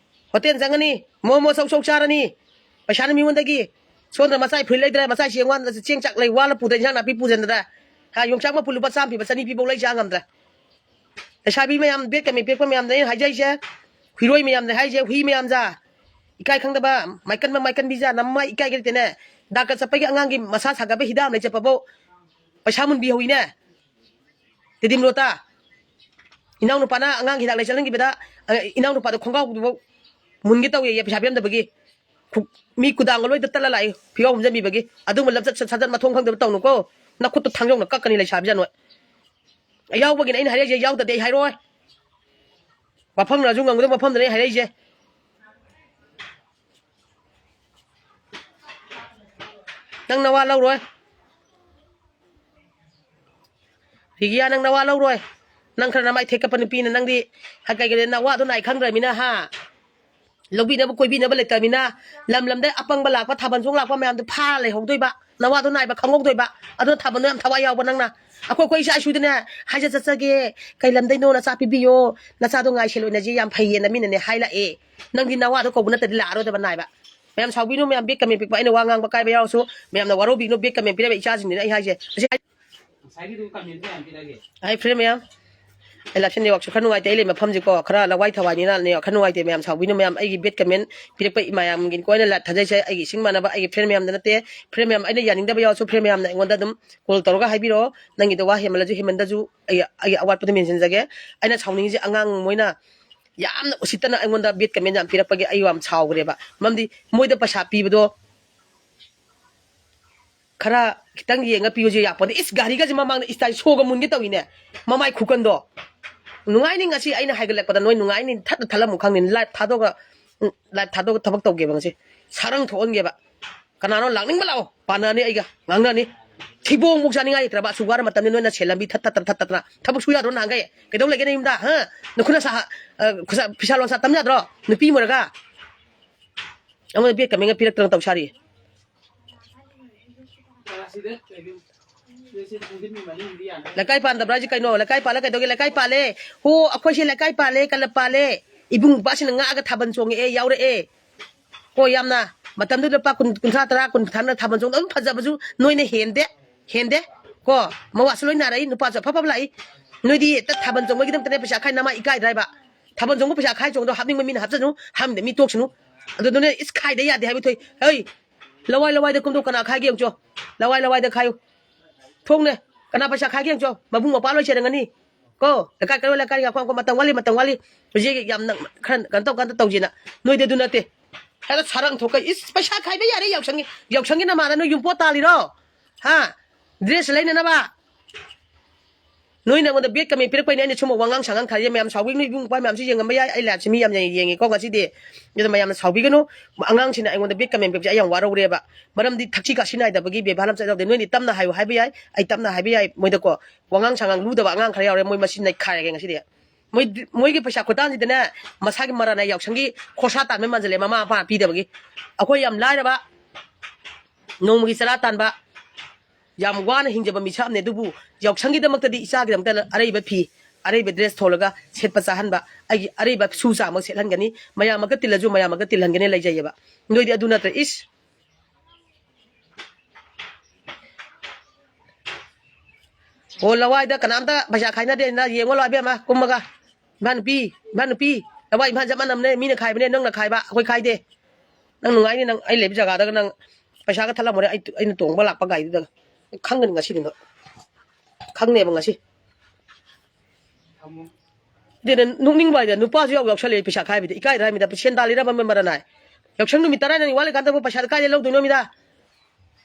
ꯍꯣꯇꯦꯜ ꯆꯪꯉꯅꯤ, ꯃꯣꯃꯣ ꯆꯧ ꯆꯧ ꯆꯥꯔꯅꯤ, ꯄꯩꯁꯥꯅ ꯃꯤꯉꯣꯟꯗꯒꯤ ꯁꯣꯝꯗ ꯃꯆꯥ ꯐꯨꯔꯤꯠ ꯂꯩꯗ꯭ꯔꯦ, ꯃꯆꯥ ꯆꯦꯡ ꯋꯥꯟ-, ꯆꯦꯡ ꯆꯥꯛ ꯂꯩ ꯋꯥꯠꯂ ꯄꯨꯗ ꯏꯟꯁꯥꯡ ꯅꯥꯄꯤ ꯄꯨꯁꯤꯟꯗ꯭ꯔꯦ꯫ ꯍꯥ, ꯌꯣꯡꯆꯥꯛ ꯃꯄꯨꯟ ꯂꯨꯄꯥ ꯆꯥꯝꯃ ꯄꯤꯕ, ꯆꯅꯤ ꯄꯤꯕ ꯂꯩ ꯆꯥ ꯉꯝꯗ꯭ꯔꯦ꯫ ꯂꯩꯁꯥꯕꯤ ꯃꯌꯥꯝ, ꯕꯦꯠ ꯀꯃꯦꯟ ꯄꯤꯔꯛꯄ ꯃꯌꯥꯝꯗ ꯑꯩꯅ ꯍꯥꯏꯖꯩꯁꯦ, ꯍꯨꯏꯔꯣꯏ ꯃꯌꯥꯝꯗ ꯍꯥꯏꯁꯦ, ꯍꯨꯏ ꯃꯌꯥꯝꯖꯥ, ꯏꯀꯥꯏ ꯈꯪꯗꯕ, ꯃꯥꯏꯀꯟꯕ ꯃꯥꯏꯀꯟꯕꯤꯖꯥ, ꯅꯃꯥꯏ ꯏꯀꯥꯏꯒꯦ ꯂꯩꯇꯦꯅꯦ꯫ ꯗꯥꯛꯇꯔ ꯆꯠꯄꯒꯤ ꯑꯉꯥꯡꯒꯤ ꯃꯁꯥ ꯁꯥꯒꯠꯄ ꯍꯤꯗꯥꯛ ꯑꯃ ꯂꯩ ꯆꯠꯄꯐꯧ ꯄꯩꯁꯥ ꯃꯨꯟꯕꯤꯍꯧꯏꯅꯦ꯫ ꯇꯦꯗꯤꯝ ꯔꯣꯇꯥ, ꯏꯅꯥꯎꯅꯨꯄꯥꯅ ꯑꯉꯥꯡ ꯍꯤꯗꯥꯛ ꯂꯩ ꯆꯠꯍꯟꯈꯤꯕꯗ, ꯑ, ꯏꯅꯥꯎꯅꯨꯄꯥꯗ ꯈꯣꯡꯒ꯭ꯔꯥꯎꯗꯨꯐꯥꯎ ꯃꯨꯟꯒꯦ ꯇꯧꯋꯦꯌꯦ, hijabi ꯌꯥꯝꯗꯕꯒꯤ꯫ ꯈꯨ-, ꯃꯤ ꯀꯨꯗꯥꯡꯒ ꯂꯣꯏꯗ ꯇꯠꯂ ꯂꯥꯛꯏ, ꯐꯤꯒꯥꯎ ꯍꯨꯝꯖꯟꯕꯤꯕꯒꯤ꯫ ꯑꯗꯨꯒꯨꯝꯕ ꯂꯝꯆꯠ ꯁꯠ-, ꯁꯥꯖꯠ ꯃꯊꯣꯡ ꯈꯪꯗꯕ ꯇꯧꯅꯨꯀꯣ꯫ ꯅꯈꯨꯠꯇꯣ ꯊꯥꯡꯖꯧꯅ ꯀꯛꯀꯅꯤ, ꯂꯩꯁꯥꯕꯤꯖꯥꯠ ꯅꯣꯏ꯫ ꯌꯥꯎꯕꯒꯤꯅꯦ ꯑꯩꯅ ꯍꯥꯏꯔꯛꯏꯁꯦ, ꯌꯥꯎꯗꯗꯤ ꯑꯩ ꯍꯥꯏꯔꯣꯏ꯫ ꯋꯥꯐꯝꯅꯁꯨ ꯉꯝꯒꯗꯕ ꯃꯐꯝꯗꯅꯦ ꯑꯩ ꯍꯥꯏꯔꯛꯏꯁꯦ꯫ ꯅꯪ ꯅꯋꯥ ꯂꯧꯔꯣꯏ꯫ ꯔꯤꯒꯤꯌꯥ, ꯅꯪ ꯅꯋꯥ ꯂꯧꯔꯣꯏ꯫ ꯅꯪ ꯈꯔ ꯅꯃꯥꯏ ꯊꯦꯛꯀꯞꯄ ꯅꯨꯄꯤꯅ ꯅꯪꯗꯤ ꯍ-, ꯀꯩ ꯀꯩ ꯅꯋꯥꯗꯣ ꯅꯥꯏ ꯈꯪꯗ꯭ꯔꯃꯤꯅ, ꯍꯥ? ꯂꯧꯕꯤꯅꯕ ꯀꯣꯏꯕꯤꯅꯕ ꯂꯩꯇꯃꯤꯅ, ꯂꯝ ꯂꯝꯗꯩ ꯑꯄꯪꯕ ꯂꯥꯛꯄ, ꯊꯥꯕꯜ ꯆꯣꯡ ꯂꯥꯛꯄ ꯃꯌꯥꯝꯗꯣ ꯐꯥ ꯂꯩꯍꯧꯗꯣꯏꯕ꯫ ꯅꯋꯥꯗꯣ ꯅꯥꯏꯕ ꯈꯪꯍꯧꯗꯣꯏꯕ꯫ ꯑꯗꯨꯅ ꯊꯥꯕꯜꯗꯣ ꯌꯥꯝ ꯊꯋꯥꯏ ꯌꯥꯎꯕ ꯅꯪꯅ꯫ ꯑꯩꯈꯣꯏ, ꯑꯩꯈꯣꯏ ꯏꯆꯥ ꯏꯁꯨꯗꯅꯦ ꯍꯥꯏꯖ ꯆꯠꯆꯒꯦ, ꯀꯩ ꯂꯝꯗꯩꯅꯣ ꯅꯆꯥ ꯄꯤꯕꯤꯌꯣ, ꯅꯆꯥꯗꯣ ꯉꯥꯏꯁꯦ ꯂꯣꯏꯅꯁꯤ, ꯌꯥꯝ ꯐꯩꯌꯦꯅ ꯃꯤꯅꯅꯦ ꯍꯥꯏ ꯂꯥꯛꯑꯦ꯫ ꯅꯪꯗꯤ ꯅꯋꯥꯗꯣ ꯀꯧꯕ ꯅꯠꯇꯗꯤ ꯂꯥꯛꯑꯔꯣꯏꯗꯕ ꯅꯥꯏꯕ꯫ ꯃꯌꯥꯝ ꯁꯥꯎꯕꯤꯅꯨ, ꯃꯌꯥꯝ ꯕꯦꯠ ꯀꯃꯦꯟ ꯄꯤꯛꯄ ꯑꯩꯅ ꯋꯥ ꯉꯥꯡꯕ ꯀꯥꯏꯕ ꯌꯥꯎꯔꯁꯨ, ꯃꯌꯥꯝꯅ ꯋꯥꯔꯧꯕꯤꯅꯨ, ꯕꯦꯠ ꯀꯃꯦꯟ ꯄꯤꯔꯝꯕ ꯏꯆꯥꯁꯤꯡꯁꯤꯅ ꯑꯩ ꯍꯥꯏꯁꯦ꯫ ꯑꯁꯤ ꯉꯁꯥꯏꯒꯤꯗꯨ ꯀꯃꯦꯟ ꯀꯌꯥꯝ ꯄꯤꯔꯛꯒꯦ? ꯍꯥꯏ ꯐ꯭ꯔꯦꯟ ꯃꯌꯥꯝ, ꯑꯩ ꯂꯥꯛꯁꯤ ꯅꯦꯠꯋꯥꯛꯁꯨ ꯈꯔ ꯅꯨꯡꯉꯥꯏꯇꯦ, ꯑꯩ ꯂꯩ ꯃꯐꯝꯁꯤꯀꯣ ꯈꯔ ꯂꯋꯥꯏ ꯊꯋꯥꯏꯅꯤꯅ ꯅꯦꯠꯋꯥꯛ ꯈꯔ ꯅꯨꯡꯉꯥꯏꯇꯦ꯫ ꯃꯌꯥꯝ ꯁꯥꯎꯕꯤꯅꯨ, ꯃꯌꯥꯝ ꯑꯩꯒꯤ ꯕꯦꯠ ꯀꯃꯦꯟ ꯄꯤꯔꯛꯄ ꯃꯌꯥꯝꯒꯤ ꯀꯣꯏꯅ ꯂꯥ-, ꯊꯥꯖꯩꯁꯦ꯫ ꯑꯩꯒꯤ ꯏꯁꯤꯡ ꯃꯥꯟꯅꯕ ꯑꯩꯒꯤ ꯐ꯭ꯔꯦꯟ ꯃꯌꯥꯝꯗ ꯅꯠꯇꯦ꯫ ꯐ꯭ꯔꯦꯟ ꯃꯌꯥꯝ, ꯑꯩꯅ ꯌꯥꯅꯤꯡꯗꯕ ꯌꯥꯎꯔꯁꯨ ꯐ꯭ꯔꯦꯟ ꯃꯌꯥꯝꯅ ꯑꯩꯉꯣꯟꯗ ꯑꯗꯨꯝ ꯀꯣꯜ ꯇꯧꯔꯒ ꯍꯥꯏꯕꯤꯔꯛꯑꯣ꯫ ꯅꯪꯒꯤꯗꯣ ꯋꯥ ꯍꯦꯟꯃꯜꯂꯁꯨ ꯍꯦꯟꯃꯟꯗꯁꯨ ꯑꯩ, ꯑꯩꯒꯤ ꯑꯋꯥꯠꯄꯗꯣ ꯃꯦꯟꯁꯤꯟꯖꯒꯦ꯫ ꯑꯩꯅ ꯁꯥꯎꯅꯤꯡꯉꯤꯁꯦ ꯑꯉꯥꯡ ꯃꯣꯏꯅ ꯌꯥꯝꯅ ꯎꯁꯤꯠꯇꯅ ꯑꯩꯉꯣꯟꯗ ꯕꯦꯠ ꯀꯃꯦꯟ ꯌꯥꯝ ꯄꯤꯔꯛꯄꯒꯤ ꯑꯩ ꯌꯥꯝ ꯁꯥꯎꯈ꯭ꯔꯦꯕ꯫ ꯃꯔꯝꯗꯤ ꯃꯣꯏꯗ ꯄꯩꯁꯥ ꯄꯤꯕꯗꯣ ꯈꯔ ꯈꯤꯇꯪ ꯌꯦꯡꯉ ꯄꯤꯌꯨꯁꯦ ꯌꯥꯄꯣꯟꯇꯦ꯫ ꯏꯁ, ꯒꯥꯔꯤꯒꯁꯦ ꯃꯃꯥꯡꯗ ꯏꯁꯇꯥꯏꯜ ꯁꯣꯒ ꯃꯨꯟꯒꯦ ꯇꯧꯏꯅꯦ꯫ ꯃꯃꯥꯏ ꯈꯨꯀꯟꯗꯣ꯫ ꯅꯨꯡꯉꯥꯏꯅꯤ ꯉꯁꯤ ꯑꯩꯅ ꯍꯥꯏꯒꯠꯂꯛꯄꯗ ꯅꯣꯏ ꯅꯨꯡꯉꯥꯏꯅꯤ꯫ ꯊꯠꯅ ꯊꯠꯂꯝꯃꯨ ꯈꯪꯅꯤ꯫ ꯂꯥꯏꯞ ꯊꯥꯗꯣꯛꯑꯒ, ꯎꯝ, ꯂꯥꯏꯞ ꯊꯥꯗꯣꯛꯑꯒ ꯊꯕꯛ ꯇꯧꯒꯦꯕ ꯉꯁꯤ꯫ ꯁꯥꯔꯪ ꯊꯣꯛꯍꯟꯒꯦꯕ꯫ ꯀꯅꯥꯅꯣ ꯂꯥꯛꯅꯤꯡꯕ ꯂꯥꯛꯑꯣ꯫ ꯄꯥꯟꯅꯅꯤ ꯑꯩꯒ꯫ ꯉꯥꯡꯅꯅꯤ꯫ ꯊꯤꯕꯣꯡꯃꯨꯛ ꯆꯥꯅꯤꯡꯉꯥꯏ ꯂꯩꯇ꯭ꯔꯕ꯫ ꯑꯁꯨꯛ ꯋꯥꯔ ꯃꯇꯝꯗ ꯅꯣꯏꯅ ꯁꯦꯜ ꯂꯝꯕꯤ ꯊꯠ ꯊꯠ ꯊꯠ ꯊꯠ ꯊꯠꯇꯅ꯫ ꯊꯕꯛ ꯁꯨ ꯌꯥꯗ꯭ꯔꯣ ꯅꯍꯥꯟꯈꯩ? ꯀꯩꯗꯧ ꯂꯩꯒꯦ ꯅꯌꯨꯝꯗ? ꯍꯥ? ꯅꯈꯨꯠ ꯅꯁꯥ, ꯑ, ꯈꯨꯠꯁꯥ, ꯐꯤꯁꯥ ꯂꯣꯟꯁꯥ ꯇꯝ ꯌꯥꯗ꯭ꯔꯣ? ꯅꯨꯄꯤ ꯑꯃ ꯑꯣꯏꯔꯒ꯫ ꯑꯩꯉꯣꯟꯗ ꯕꯦꯠ ꯀꯃꯦꯟꯒ ꯄꯤꯔꯛꯇꯅ ꯇꯧ ꯁꯥꯔꯤ꯫ ꯂꯩꯀꯥꯏ ꯄꯥꯟꯗꯕ꯭ꯔꯥ ꯍꯥꯏꯁꯦ ꯀꯩꯅꯣ? ꯂꯩꯀꯥꯏ ꯄꯥꯜꯂ ꯀꯩꯗꯧꯒꯦ? ꯂꯩꯀꯥꯏ ꯄꯥꯜꯂꯦ꯫ ꯍꯣ, ꯑꯩꯈꯣꯏꯁꯦ ꯂꯩꯀꯥꯏ ꯄꯥꯜꯂꯦ, ꯀꯂꯞ ꯄꯥꯜꯂꯦ꯫ ꯏꯕꯨꯡ ꯏꯄ꯭ꯋꯥꯁꯤꯡꯅ ꯉꯥꯛꯑꯒ ꯊꯥꯕꯜ ꯆꯣꯡꯉꯛꯑꯦ, ꯌꯥꯎꯔꯛꯑꯦ꯫ ꯍꯣ, ꯌꯥꯝꯅ ꯃꯇꯝꯗꯨꯗ ꯂꯨꯄꯥ ꯀꯨꯟ, ꯀꯨꯟꯊ꯭ꯔꯥ, ꯇꯔꯥ, ꯀꯨꯟ ꯊꯥꯅ ꯊꯥꯕꯜ ꯆꯣꯡꯗ ꯑꯗꯨꯝ ꯐꯖꯕꯁꯨ ꯅꯣꯏꯅ ꯍꯦꯟꯗꯦ, ꯍꯦꯟꯗꯦ꯫ ꯀꯣ, ꯃꯋꯥꯁꯨ ꯂꯣꯏ ꯅꯥꯔꯛꯏ, ꯅꯨꯄꯥꯁꯨ ꯑꯐ ꯑꯐꯕ ꯂꯥꯛꯏ꯫ ꯅꯣꯏꯗꯤ ꯍꯦꯛꯇ ꯊꯥꯕꯜ ꯆꯣꯡꯕꯒꯤꯗꯃꯛꯇꯅꯦ ꯄꯩꯁꯥ ꯈꯥꯏ, ꯅꯃꯥ ꯏꯀꯥꯏꯗ꯭ꯔꯥ ꯍꯥꯏꯕ? ꯊꯥꯕꯜ ꯆꯣꯡꯕ ꯄꯩꯁꯥ ꯈꯥꯏ ꯆꯣꯡꯗꯣ ꯍꯥꯞꯅꯤꯡꯕ ꯃꯤꯅ ꯍꯥꯞꯆꯅꯨ, ꯍꯥꯝꯗ ꯃꯤ ꯇꯣꯛꯁꯅꯨ꯫ ꯑꯗꯨꯗꯨꯅ ꯏꯁ ꯈꯥꯏꯗ ꯌꯥꯗꯦ ꯍꯥꯏꯕ ꯊꯣꯛꯏ꯫ ꯍꯩ, ꯂꯋꯥꯏ ꯂꯋꯥꯏꯗ ꯀꯨꯝꯗꯣ ꯀꯅꯥ ꯈꯥꯏꯒꯦ ꯌꯦꯡꯉꯨꯆꯣ꯫ ꯂꯋꯥꯏ ꯂꯋꯥꯏꯗ ꯈꯥꯏꯌꯨ꯫ ꯊꯣꯡꯅꯦ꯫ ꯀꯅꯥ ꯄꯩꯁꯥ ꯈꯥꯏꯒꯦ ꯌꯦꯡꯉꯨꯆꯣ꯫ ꯃꯕꯨꯡ ꯃꯧꯄ꯭ꯋꯥ ꯂꯣꯏ ꯆꯦꯔꯪꯒꯅꯤ꯫ ꯀꯣ, ꯂꯩꯀꯥꯏ ꯀꯩꯔꯣꯏ ꯂꯩꯀꯥꯏ ꯉꯥꯏꯈꯣ, ꯉꯥꯏꯈꯣ, ꯃꯇꯝ ꯋꯥꯠꯂꯤ, ꯃꯇꯝ ꯋꯥꯠꯂꯤ꯫ ꯍꯧꯖꯤꯛ ꯌꯥꯝꯅ ꯈꯔ ꯀꯩꯅꯣ ꯇꯧꯀꯥꯟꯗ ꯇꯧꯁꯤꯅ꯫ ꯅꯣꯏꯗꯤ ꯑꯗꯨ ꯅꯠꯇꯦ꯫ ꯍꯦꯛꯇ ꯁꯥꯔꯪ ꯊꯣꯛꯀꯩ꯫ ꯏꯁ, ꯄꯩꯁꯥ ꯈꯥꯏꯕ ꯌꯥꯔꯦ ꯌꯥꯎꯁꯪꯒꯤ꯫ ꯌꯥꯎꯁꯪꯒꯤ ꯅꯃꯥꯗ ꯅꯣꯏ ꯌꯨꯝꯄꯣꯠ ꯇꯥꯜꯂꯤꯔꯣ? ꯍꯥ? ꯗ꯭ꯔꯦꯁ ꯂꯩꯅꯅꯕ? ꯅꯣꯏꯅ ꯑꯩꯉꯣꯟꯗ ꯕꯦꯗ ꯀꯃꯦꯟ ꯄꯤꯔꯛꯄꯩꯅꯦ ꯑꯩꯅ ꯁꯨꯝ ꯋꯥꯉꯥꯡ ꯁꯉꯥꯡ ꯈꯔ ꯃꯌꯥꯝ ꯁꯥꯎꯕꯤꯒꯅꯨ, ꯏꯕꯨꯡ ꯏꯄ꯭ꯋꯥ ꯃꯌꯥꯝꯁꯨ ꯌꯦꯡꯉꯝꯕ ꯌꯥꯏ꯫ ꯑꯩ ꯂꯥꯏꯞꯁꯦ ꯃꯤ ꯌꯥꯝ ꯌꯦꯡꯉꯦꯀꯣ ꯉꯁꯤꯗꯤ꯫ ꯑꯗꯨꯅ ꯃꯌꯥꯝꯅ ꯁꯥꯎꯕꯤꯒꯅꯨ꯫ ꯑꯉꯥꯡꯁꯤꯡꯅ ꯑꯩꯉꯣꯟꯗ ꯕꯦꯗ ꯀꯃꯦꯟ ꯄꯤꯔꯛꯄꯁꯦ ꯑꯩ ꯌꯥꯝ ꯋꯥꯔꯧꯔꯦꯕ꯫ ꯃꯔꯝꯗꯤ ꯊꯛꯁꯤ ꯈꯥꯁꯤ ꯅꯥꯏꯗꯕꯒꯤ ꯕꯦꯕꯥꯔ ꯑꯃ ꯆꯠꯍꯧꯗꯦ꯫ ꯅꯣꯏꯗꯤ ꯇꯞꯅ ꯍꯥꯏꯌꯨ ꯍꯥꯏꯕ ꯌꯥꯏ, ꯑꯩ ꯇꯞꯅ ꯍꯥꯏꯕ ꯌꯥꯏ ꯃꯣꯏꯗꯀꯣ꯫ ꯋꯥꯉꯥꯡ ꯁꯉꯥꯡ ꯂꯨꯗꯕ ꯑꯉꯥꯡ ꯈꯔ ꯌꯥꯎꯔꯦ, ꯃꯣꯏ ꯃꯁꯤ ꯅꯩꯈꯥꯏꯔꯒꯦ ꯉꯁꯤꯗꯤ꯫ ꯃꯣꯏ, ꯃꯣꯏꯒꯤ ꯄꯩꯁꯥ ꯈꯨꯇꯥꯟꯁꯤꯗꯅꯦ, ꯃꯁꯥꯒꯤ ꯃꯔꯥꯅꯥꯏ ꯌꯥꯎꯁꯪꯒꯤ ꯈꯣꯔꯁꯥ ꯇꯥꯟꯕ ꯃꯥꯟꯁꯤꯜꯂꯦ, ꯃꯃꯥ ꯃꯄꯥꯅ ꯄꯤꯗꯕꯒꯤ꯫ ꯑꯩꯈꯣꯏ ꯌꯥꯝ ꯂꯥꯏꯔꯕ, ꯅꯣꯡꯃꯒꯤ ꯆꯔꯥ ꯇꯥꯟꯕ, ꯌꯥꯝ ꯋꯥꯅ ꯍꯤꯡꯖꯕ ꯃꯤꯁꯛ ꯑꯃꯅꯦ, ꯑꯗꯨꯕꯨ ꯌꯥꯎꯁꯪꯒꯤꯗꯃꯛꯇꯗꯤ ꯏꯆꯥꯒꯤꯗꯃꯛꯇ ꯑꯔꯩꯕ ꯐꯤ, ꯑꯔꯩꯕ ꯗ꯭ꯔꯦꯁ ꯊꯣꯜꯂꯒ ꯁꯦꯠꯄ ꯆꯥꯍꯟꯕ, ꯑꯩꯒꯤ ꯑꯔꯩꯕ ꯁꯨ ꯆꯥꯃꯛ ꯁꯦꯠꯍꯟꯒꯅꯤ, ꯃꯌꯥꯝ ꯑꯃꯒ ꯇꯤꯜꯂꯁꯨ ꯃꯌꯥꯝ ꯑꯃꯒ ꯇꯤꯜꯍꯟꯒꯅꯤ ꯂꯩꯖꯩꯌꯦꯕ꯫ ꯅꯣꯏꯗꯤ ꯑꯗꯨ ꯅꯠꯇ꯭ꯔꯦ, ꯏꯁ꯫ ꯑꯣ, ꯂꯋꯥꯏꯗ ꯀꯅꯥꯝꯇ ꯄꯩꯁꯥ ꯈꯥꯏꯅꯗꯦ, ꯅ ꯌꯦꯡꯉꯣ ꯂꯥꯎ, ꯏꯕꯦꯝꯃ, ꯀꯨꯝꯃꯒ꯫ ꯏꯝꯐꯥꯜ ꯅꯨꯄꯤ, ꯏꯝꯐꯥꯜ ꯅꯨꯄꯤ, ꯂꯋꯥꯏ ꯏꯝꯐꯥꯜ ꯆꯞ ꯃꯥꯟꯅꯕꯅꯦ, ꯃꯤꯅ ꯈꯥꯏꯕꯅꯦ, ꯅꯪꯅ ꯈꯥꯏꯕ, ꯑꯩꯈꯣꯏ ꯈꯥꯏꯗꯦ꯫ ꯅꯪ ꯅꯨꯡꯉꯥꯏꯅꯤ, ꯅꯪ ꯑꯩ ꯂꯩꯕ ꯖꯒꯥꯗꯒ ꯅꯪ ꯄꯩꯁꯥꯒ ꯊꯠꯂꯝꯃꯣꯔꯦ, ꯑꯩ, ꯑꯩꯅ ꯇꯣꯡꯕ ꯂꯥꯛꯄ ꯒꯥꯔꯤꯗꯨꯗꯒ꯫ ꯈꯪꯒꯅꯤ ꯉꯁꯤꯗꯤ ꯅꯪ꯫ ꯈꯪꯅꯦꯕ ꯉꯁꯤ꯫ ꯑꯗꯨꯅ ꯅꯣꯛꯅꯤꯡꯕ ꯍꯥꯏꯗ ꯅꯨꯄꯥꯁꯨ ꯌꯥꯎ ꯌꯥꯎꯁꯜꯂꯛꯑꯦ ꯄꯩꯁꯥ ꯈꯥꯏꯕꯗꯤ꯫ ꯏꯀꯥꯏꯗ꯭ꯔꯥ ꯍꯥꯏꯃꯤꯗ? ꯁꯦꯟ ꯇꯥꯜꯂꯤꯔꯕ ꯃꯔꯅꯥꯏ? ꯌꯥꯎꯁꯪ ꯅꯨꯃꯤꯠ ꯇꯔꯥꯅꯤ ꯋꯥꯠꯂꯤꯀꯥꯟꯗꯕꯨ ꯄꯩꯁꯥꯗꯣ ꯀꯥꯏꯗꯩ ꯂꯧꯗꯣꯏꯅꯣ ꯃꯤꯗ?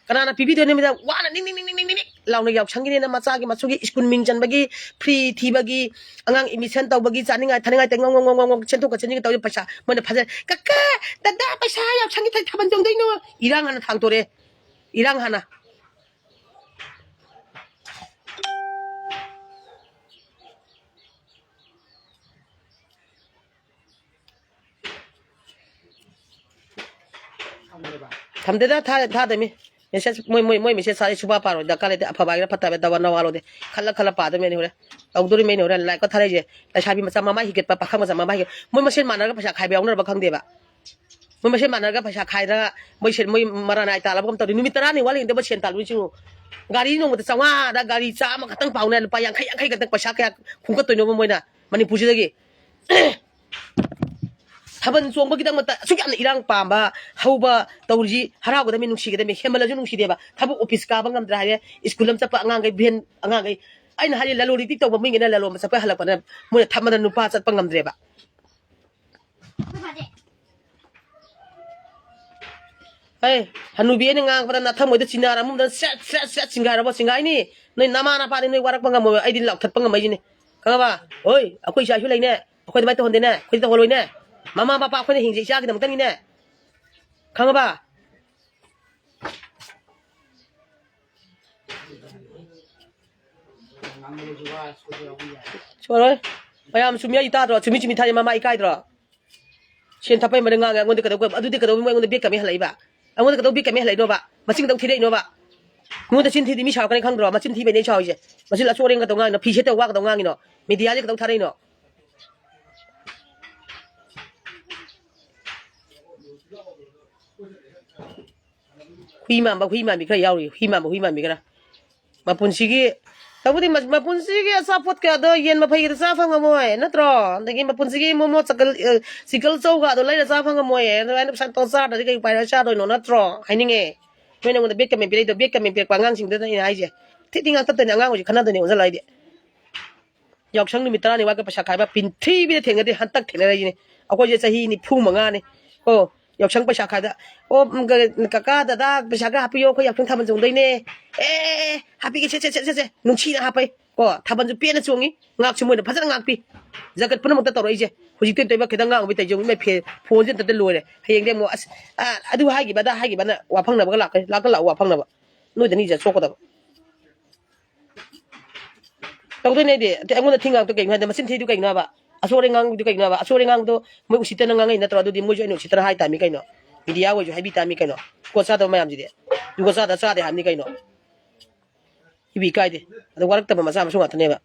ꯀꯅꯥꯅ ꯄꯤꯕꯤꯗꯣꯏꯅꯣ ꯃꯤꯗ? ꯋꯥꯅ ꯅꯤꯛ ꯅꯤꯛ ꯅꯤꯛ ꯅꯤꯛ ꯅꯤꯛ ꯅꯤꯛ ꯂꯥꯎꯅ ꯌꯥꯎꯁꯪꯒꯤꯅꯦꯅ ꯃꯆꯥꯒꯤ ꯃꯁꯨꯒꯤ ꯁ꯭ꯀꯨꯜ ꯃꯤꯡ ꯆꯟꯕꯒꯤ, ꯐ꯭ꯔꯤ ꯊꯤꯕꯒꯤ, ꯑꯉꯥꯡ ꯑꯦꯗꯃꯤꯁꯟ ꯇꯧꯕꯒꯤ, ꯆꯥꯅꯤꯡꯉꯥꯏ ꯊꯛꯅꯤꯡꯉꯥꯏ ꯇꯧ ꯉꯣꯡ ꯉꯣꯡ ꯉꯣꯡ ꯉꯣꯡ ꯆꯦꯟꯊꯣꯛꯀ ꯆꯦꯟꯁꯤꯟꯒ ꯇꯧꯔꯤ ꯄꯩꯁꯥ ꯃꯣꯏꯅ ꯐꯖꯅ, "ꯀꯀꯥ, ꯗꯗꯥ, ꯄꯩꯁꯥ ꯌꯥꯎꯁꯪꯒꯤ ꯊ-, ꯊꯥꯕꯜ ꯆꯣꯡꯗꯣꯏꯅꯣ?" ꯏꯔꯥꯡ ꯍꯥꯟꯅ ꯊꯥꯡꯇꯣꯔꯛꯑꯦ꯫ ꯏꯔꯥꯡ ꯍꯥꯟꯅ꯫ ꯊꯝꯗꯦꯗ, ꯊꯥ-, ꯊꯥꯗꯃꯤ꯫ ꯃꯦꯁꯦꯖ, ꯃꯣꯏ, ꯃꯣꯏ, ꯃꯣꯏ ꯃꯦꯁꯦꯖ ꯊꯥꯔꯛꯏ ꯁꯨꯄꯥ ꯄꯥꯔꯣꯏ꯫ ꯗꯔꯀꯥꯔ ꯂꯩꯇꯦ꯫ ꯑꯐꯕ ꯍꯥꯏꯒꯦꯔꯥ ꯐꯠꯇꯕ ꯍꯥꯏꯒꯦꯔꯥ ꯗꯋꯥ ꯅꯋꯥ ꯂꯧꯗꯦ꯫ ꯈꯜꯂ ꯈꯜꯂ ꯄꯥꯗꯣꯏꯃꯦ ꯑꯩꯅ ꯍꯣꯔꯦꯟ꯫ ꯇꯧꯗꯣꯔꯤꯃꯦ ꯑꯩꯅ ꯍꯣꯔꯦꯟ꯫ ꯂꯥꯏꯛꯀ ꯊꯥꯔꯛꯏꯁꯦ꯫ ꯂꯩꯁꯥꯕꯤ ꯃꯆꯥ ꯃꯃꯥꯏ ꯍꯤꯒꯠꯄ, ꯄꯥꯈꯪ ꯃꯆꯥ ꯃꯃꯥꯏ ꯍꯤꯒꯠ-, ꯃꯣꯏ ꯃꯁꯦꯟ ꯃꯥꯟꯅꯔꯒ ꯄꯩꯁꯥ ꯈꯥꯏꯕ ꯌꯥꯎꯅꯔꯕ ꯈꯪꯗꯦꯕ꯫ ꯃꯣꯏ ꯃꯁꯦꯟ ꯃꯥꯟꯅꯔꯒ ꯄꯩꯁꯥ ꯈꯥꯏꯗꯅ ꯃꯣꯏ ꯁꯦꯟ, ꯃꯣꯏ ꯃꯔꯥ ꯅꯥꯏ ꯇꯥꯜꯂꯕ ꯀꯝ ꯇꯧꯔꯤ? ꯅꯨꯃꯤꯠ ꯇꯔꯥꯅꯤ ꯋꯥꯠꯂꯤꯉꯩꯗ ꯃꯣꯏ ꯁꯦꯟ ꯇꯥꯜꯂꯨ ꯅꯤꯡꯁꯤꯡꯉꯨ꯫ ꯒꯥꯔꯤ ꯅꯣꯡꯃꯗ ꯆꯥꯝꯃꯉꯥꯗ ꯒꯥꯔꯤ ꯆꯥꯝꯃ ꯈꯛꯇꯪ ꯄꯥꯎꯅꯦ, ꯂꯨꯄꯥ ꯌꯥꯡꯈꯩ, ꯌꯥꯡꯈꯩ ꯈꯛꯇꯪ ꯄꯩꯁꯥ ꯀꯌꯥ ꯈꯣꯝꯒꯠꯇꯣꯏꯅꯣꯕ ꯃꯣꯏꯅ ꯃꯅꯤꯄꯨꯔꯁꯤꯗꯒꯤ? ꯊꯥꯕꯜ ꯆꯣꯡꯕꯒꯤꯗꯃꯛꯇ ꯑꯁꯨꯛ ꯌꯥꯝꯅ ꯏꯔꯥꯡ ꯄꯥꯝꯕ, ꯍꯧꯕ ꯇꯧꯔꯤꯁꯤ ꯍꯔꯥꯎꯒꯗꯕꯅꯤ, ꯅꯨꯡꯁꯤꯒꯗꯕꯅꯤ, ꯍꯦꯟꯃꯜꯂꯁꯨ ꯅꯨꯡꯁꯤꯗꯦꯕ꯫ ꯊꯕꯛ ꯑꯣꯐꯤꯁ ꯀꯥꯕ ꯉꯝꯗ꯭ꯔꯥ ꯍꯥꯏꯔꯦ, ꯁ꯭ꯀꯨꯜ ꯑꯃ ꯆꯠꯄ ꯑꯉꯥꯡꯈꯩ, ꯚꯦꯟ ꯑꯉꯥꯡꯈꯩ, ꯑꯩꯅ ꯍꯥꯏꯔꯤ ꯂꯂꯣꯟ ꯏꯇꯤꯛ ꯇꯧꯕ ꯃꯤꯉꯩꯅ ꯂꯂꯣꯟꯕ ꯆꯠꯄ ꯍꯜꯂꯛꯄꯗ ꯃꯣꯏꯅ ꯊꯝꯃꯗ ꯅꯨꯄꯥ ꯆꯠꯄ ꯉꯝꯗ꯭ꯔꯦꯕ꯫ ꯑꯦ, ꯍꯅꯨꯕꯤ ꯑꯩꯅ ꯉꯥꯡꯕꯗ ꯅꯥꯊꯝꯃꯣꯏꯗ ꯆꯤꯡꯅꯔ ꯑꯃꯨꯛꯗ ꯁꯦꯠ, ꯁꯦꯠ, ꯁꯦꯠ ꯆꯤꯡꯒꯥꯏꯔꯕ ꯆꯤꯡꯒꯥꯏꯅꯤ꯫ ꯅꯣꯏ ꯅꯃꯥ ꯅꯄꯥꯗꯤ ꯅꯣꯏ ꯋꯥꯔꯛꯄ ꯉꯝꯃꯣꯏ, ꯑꯩꯗꯤ ꯂꯥꯎꯊꯠꯄ ꯉꯝꯃꯛꯏꯁꯤꯅꯤ꯫ ꯈꯪꯉꯕ? ꯍꯣꯏ, ꯑꯩꯈꯣꯏ ꯏꯆꯥꯁꯨ ꯂꯩꯅꯦ, ꯑꯩꯈꯣꯏ ꯑꯗꯨꯃꯥꯏꯅ ꯇꯧꯍꯟꯗꯦꯅꯦ, ꯑꯩꯈꯣꯏꯗꯤ ꯇꯧꯍꯜꯂꯣꯏꯅꯦ꯫ ꯃꯃꯥ ꯃꯄꯥ ꯑꯩꯈꯣꯏꯅ ꯍꯤꯡꯁꯦ ꯏꯆꯥꯒꯤꯗꯃꯛꯇꯅꯤꯅꯦ꯫ ꯈꯪꯉꯕ? ꯁꯣꯔꯣꯏ꯫ ꯃꯌꯥꯝ ꯆꯨꯝꯃꯤ ꯍꯥꯏꯁꯤ ꯇꯥꯗ꯭ꯔꯣ? ꯆꯨꯝꯃꯤ ꯆꯨꯝꯃꯤ ꯊꯥꯖꯩ ꯃꯃꯥ ꯏꯀꯥꯏꯗ꯭ꯔꯣ? ꯁꯦꯟ ꯊꯠꯄꯩ ꯃꯔꯝ ꯉꯥꯡꯉꯦ, ꯑꯩꯉꯣꯟꯗ ꯀꯩꯗꯧ-, ꯑꯗꯨꯗꯤ ꯀꯩꯗꯧꯕ ꯑꯩꯉꯣꯟꯗ ꯕꯦꯛ ꯀꯃꯦꯟ ꯍꯜꯂꯛꯏꯕ? ꯑꯩꯉꯣꯟꯗ ꯀꯩꯗꯧ ꯕꯦꯛ ꯀꯃꯦꯟ ꯍꯜꯂꯛꯏꯅꯣꯕ? ꯃꯆꯤꯟ ꯀꯩꯗꯧ ꯊꯤꯔꯛꯏꯅꯣꯕ? ꯑꯩꯉꯣꯟꯗ ꯆꯤꯟ ꯊꯤꯗꯤ ꯃꯤ ꯁꯥꯎꯔꯛꯀꯅꯤ ꯈꯪꯗ꯭ꯔꯣ? ꯃꯆꯤꯟ ꯊꯤꯕꯩꯅꯦ ꯑꯩ ꯁꯥꯎꯔꯤꯁꯦ꯫ ꯃꯆꯤꯟ ꯑꯆꯣꯠ ꯑꯔꯦꯡ ꯀꯩꯗꯧ ꯉꯥꯡꯉꯤꯅꯣ? ꯐꯤ ꯁꯦꯠꯇ ꯋꯥ ꯀꯩꯗꯧ ꯉꯥꯡꯉꯤꯅꯣ? ꯃꯤꯗꯤꯌꯥꯁꯦ ꯀꯩꯗꯧ ꯊꯥꯔꯛꯏꯅꯣ? ꯍꯨꯏ ꯃꯥꯟꯕ, ꯍꯨꯏ ꯃꯥꯟꯕꯤ ꯈꯔ ꯌꯥꯎꯔꯤ, ꯍꯨꯏ ꯃꯥꯟꯕ, ꯍꯨꯏ ꯃꯥꯟꯕꯤ ꯈꯔ꯫ ꯃꯄꯨꯟꯁꯤꯒꯤ, ꯇꯧꯕꯗꯤ ꯃ-, ꯃꯄꯨꯟꯁꯤꯒꯤ ꯑꯆꯥꯄꯣꯠꯀꯗꯣ, ꯌꯦꯟ ꯃꯐꯩꯒꯗꯣ ꯆꯥ ꯐꯪꯉꯝꯃꯣꯏ, ꯅꯠꯇ꯭ꯔꯣ? ꯑꯗꯒꯤ ꯃꯄꯨꯟꯁꯤꯒꯤ ꯃꯣꯃꯣ ꯆꯀꯜ-, ꯑ, ꯆꯤꯀꯜ ꯆꯧꯒꯗꯣ ꯂꯩꯔ ꯆꯥ ꯐꯪꯉꯝꯃꯣꯏ꯫ ꯑꯗꯨꯃꯥꯏꯅ ꯄꯩꯁꯥ ꯇꯧꯔ ꯆꯥꯗ꯭ꯔꯗꯤ ꯀꯩ ꯎꯄꯥꯏ ꯂꯩ ꯆꯥꯗꯣꯏꯅꯣ, ꯅꯠꯇ꯭ꯔꯣ? ꯍꯥꯏꯅꯤꯡꯉꯦ꯫ ꯅꯣꯏꯅ ꯑꯩꯉꯣꯟꯗ ꯕꯦꯛ ꯀꯃꯦꯟ ꯄꯤꯔꯛꯏꯗꯣ, ꯕꯦꯛ ꯀꯃꯦꯟ ꯄꯤꯔꯛꯄ ꯑꯉꯥꯡꯁꯤꯡꯗꯨꯗ ꯑꯩꯅ ꯍꯥꯏꯁꯦ꯫ ꯊꯤꯠ ꯊꯤ ꯉꯥꯡꯊꯠꯇꯣꯏꯅꯦ, ꯑꯉꯥꯡ ꯑꯣꯏꯁꯦ ꯈꯟꯅꯗꯣꯏꯅꯦ ꯑꯣꯟꯁꯤꯜꯂ ꯑꯩꯗꯤ꯫ ꯌꯥꯎꯁꯪ ꯅꯨꯃꯤꯠ ꯇꯔꯥꯅꯤ ꯋꯥꯠꯂꯒ ꯄꯩꯁꯥ ꯈꯥꯏꯕ ꯄ꯭ꯔꯤꯊꯤꯕꯤꯗ ꯊꯦꯡꯅꯗꯦ, ꯍꯟꯇꯛ ꯊꯦꯡꯅꯔꯛꯏꯁꯤꯅꯦ꯫ ꯑꯩꯈꯣꯏꯁꯦ ꯆꯍꯤ ꯅꯤꯐꯨ ꯃꯉꯥꯅꯤ꯫ ꯀꯣ, ꯌꯥꯎꯁꯪ ꯄꯩꯁꯥ ꯈꯥꯏꯗ, "ꯑꯣ, ꯎꯝ, ꯀ-, ꯀꯀꯥ, ꯗꯗꯥ, ꯄꯩꯁꯥ ꯈꯔ ꯍꯥꯞꯄꯤꯌꯣ, ꯑꯩꯈꯣꯏ ꯌꯥꯎꯁꯪ ꯊꯥꯕꯜ ꯆꯣꯡꯗꯣꯏꯅꯦ꯫ ꯑꯦ, ꯑꯦ, ꯑꯦ, ꯍꯥꯞꯄꯤꯒꯦ, ꯁꯦ, ꯁꯦ, ꯁꯦ, ꯁꯦ, ꯁꯦ"꯫ ꯅꯨꯡꯁꯤꯅ ꯍꯥꯞꯄꯩ꯫ ꯀꯣ, ꯊꯥꯕꯜꯁꯨ ꯄꯦꯟꯅ ꯆꯣꯡꯉꯤ, ꯉꯥꯛꯁꯨ ꯃꯣꯏꯅ ꯐꯖꯅ ꯉꯥꯛꯄꯤ꯫ ꯖꯒꯠ ꯄꯨꯝꯅꯃꯛꯇ ꯇꯧꯔꯛꯏꯁꯦ꯫ ꯍꯧꯖꯤꯛꯇꯤ ꯇꯣꯏꯕ ꯈꯤꯇꯪ ꯉꯥꯡꯕꯤ ꯇꯧꯔꯤꯁꯦ, ꯌꯦꯡꯉꯨ, ꯏꯃꯥꯏ, ꯐꯦ-, ꯐꯣꯟꯁꯦ ꯑꯝꯇ ꯂꯣꯏꯔꯦ꯫ ꯍꯌꯦꯡꯗꯤ ꯑꯃꯨꯛ, ꯑꯁ, ꯑ, ꯑꯗꯨ ꯍꯥꯏꯈꯤꯕ, ꯑꯗꯥ ꯍꯥꯏꯈꯤꯕꯅ ꯋꯥ ꯐꯪꯅꯕꯒ ꯂꯥꯛꯀꯅꯤ, ꯂꯥꯛꯀ ꯂꯥꯛꯑꯣ ꯋꯥ ꯐꯪꯅꯕ꯫ ꯅꯣꯏꯗꯅꯤ ꯏꯖꯠ ꯁꯣꯛꯀꯗꯕ꯫ ꯇꯧꯗꯣꯏꯅꯦ ꯑꯩꯗꯤ꯫ ꯑꯇꯩ ꯑꯩꯉꯣꯟꯗ ꯊꯤ ꯉꯥꯛꯇ ꯀꯩꯅꯣ ꯍꯥꯏꯗ? ꯃꯆꯤꯟ ꯊꯤꯗꯨ ꯀꯩꯅꯣ ꯍꯥꯏꯕ? ꯑꯆꯣꯏ ꯑꯉꯥꯡꯗꯨ ꯀꯩꯅꯣ ꯍꯥꯏꯕ? ꯑꯆꯣꯏ ꯑꯉꯥꯡꯗꯣ ꯃꯣꯏ ꯎꯁꯤꯠꯇꯅ ꯉꯥꯡꯉꯛꯏ ꯅꯠꯇ꯭ꯔꯣ? ꯑꯗꯨꯗꯤ ꯃꯣꯏꯁꯨ ꯑꯩꯅ ꯎꯁꯤꯠꯇꯅ ꯍꯥꯏ ꯇꯥꯃꯤ ꯀꯩꯅꯣ? ꯃꯤꯗꯤꯌꯥ ꯑꯣꯏꯁꯨ ꯍꯥꯏꯕꯤ ꯇꯥꯃꯤ ꯀꯩꯅꯣ? ꯖꯨꯒꯣꯠ ꯆꯥꯗꯕ ꯃꯌꯥꯝꯁꯤꯗꯤ꯫ ꯖꯨꯒꯣꯠ ꯆꯥꯗ ꯆꯥꯗꯦ ꯍꯥꯏꯕꯅꯤ ꯀꯩꯅꯣ? ꯏꯕꯤ ꯏꯀꯥꯏꯗꯦ꯫ ꯑꯗꯣ ꯋꯥꯔꯛꯇꯕ ꯃꯆꯥ ꯃꯁꯨ ꯉꯥꯛꯇꯅꯦꯕ꯫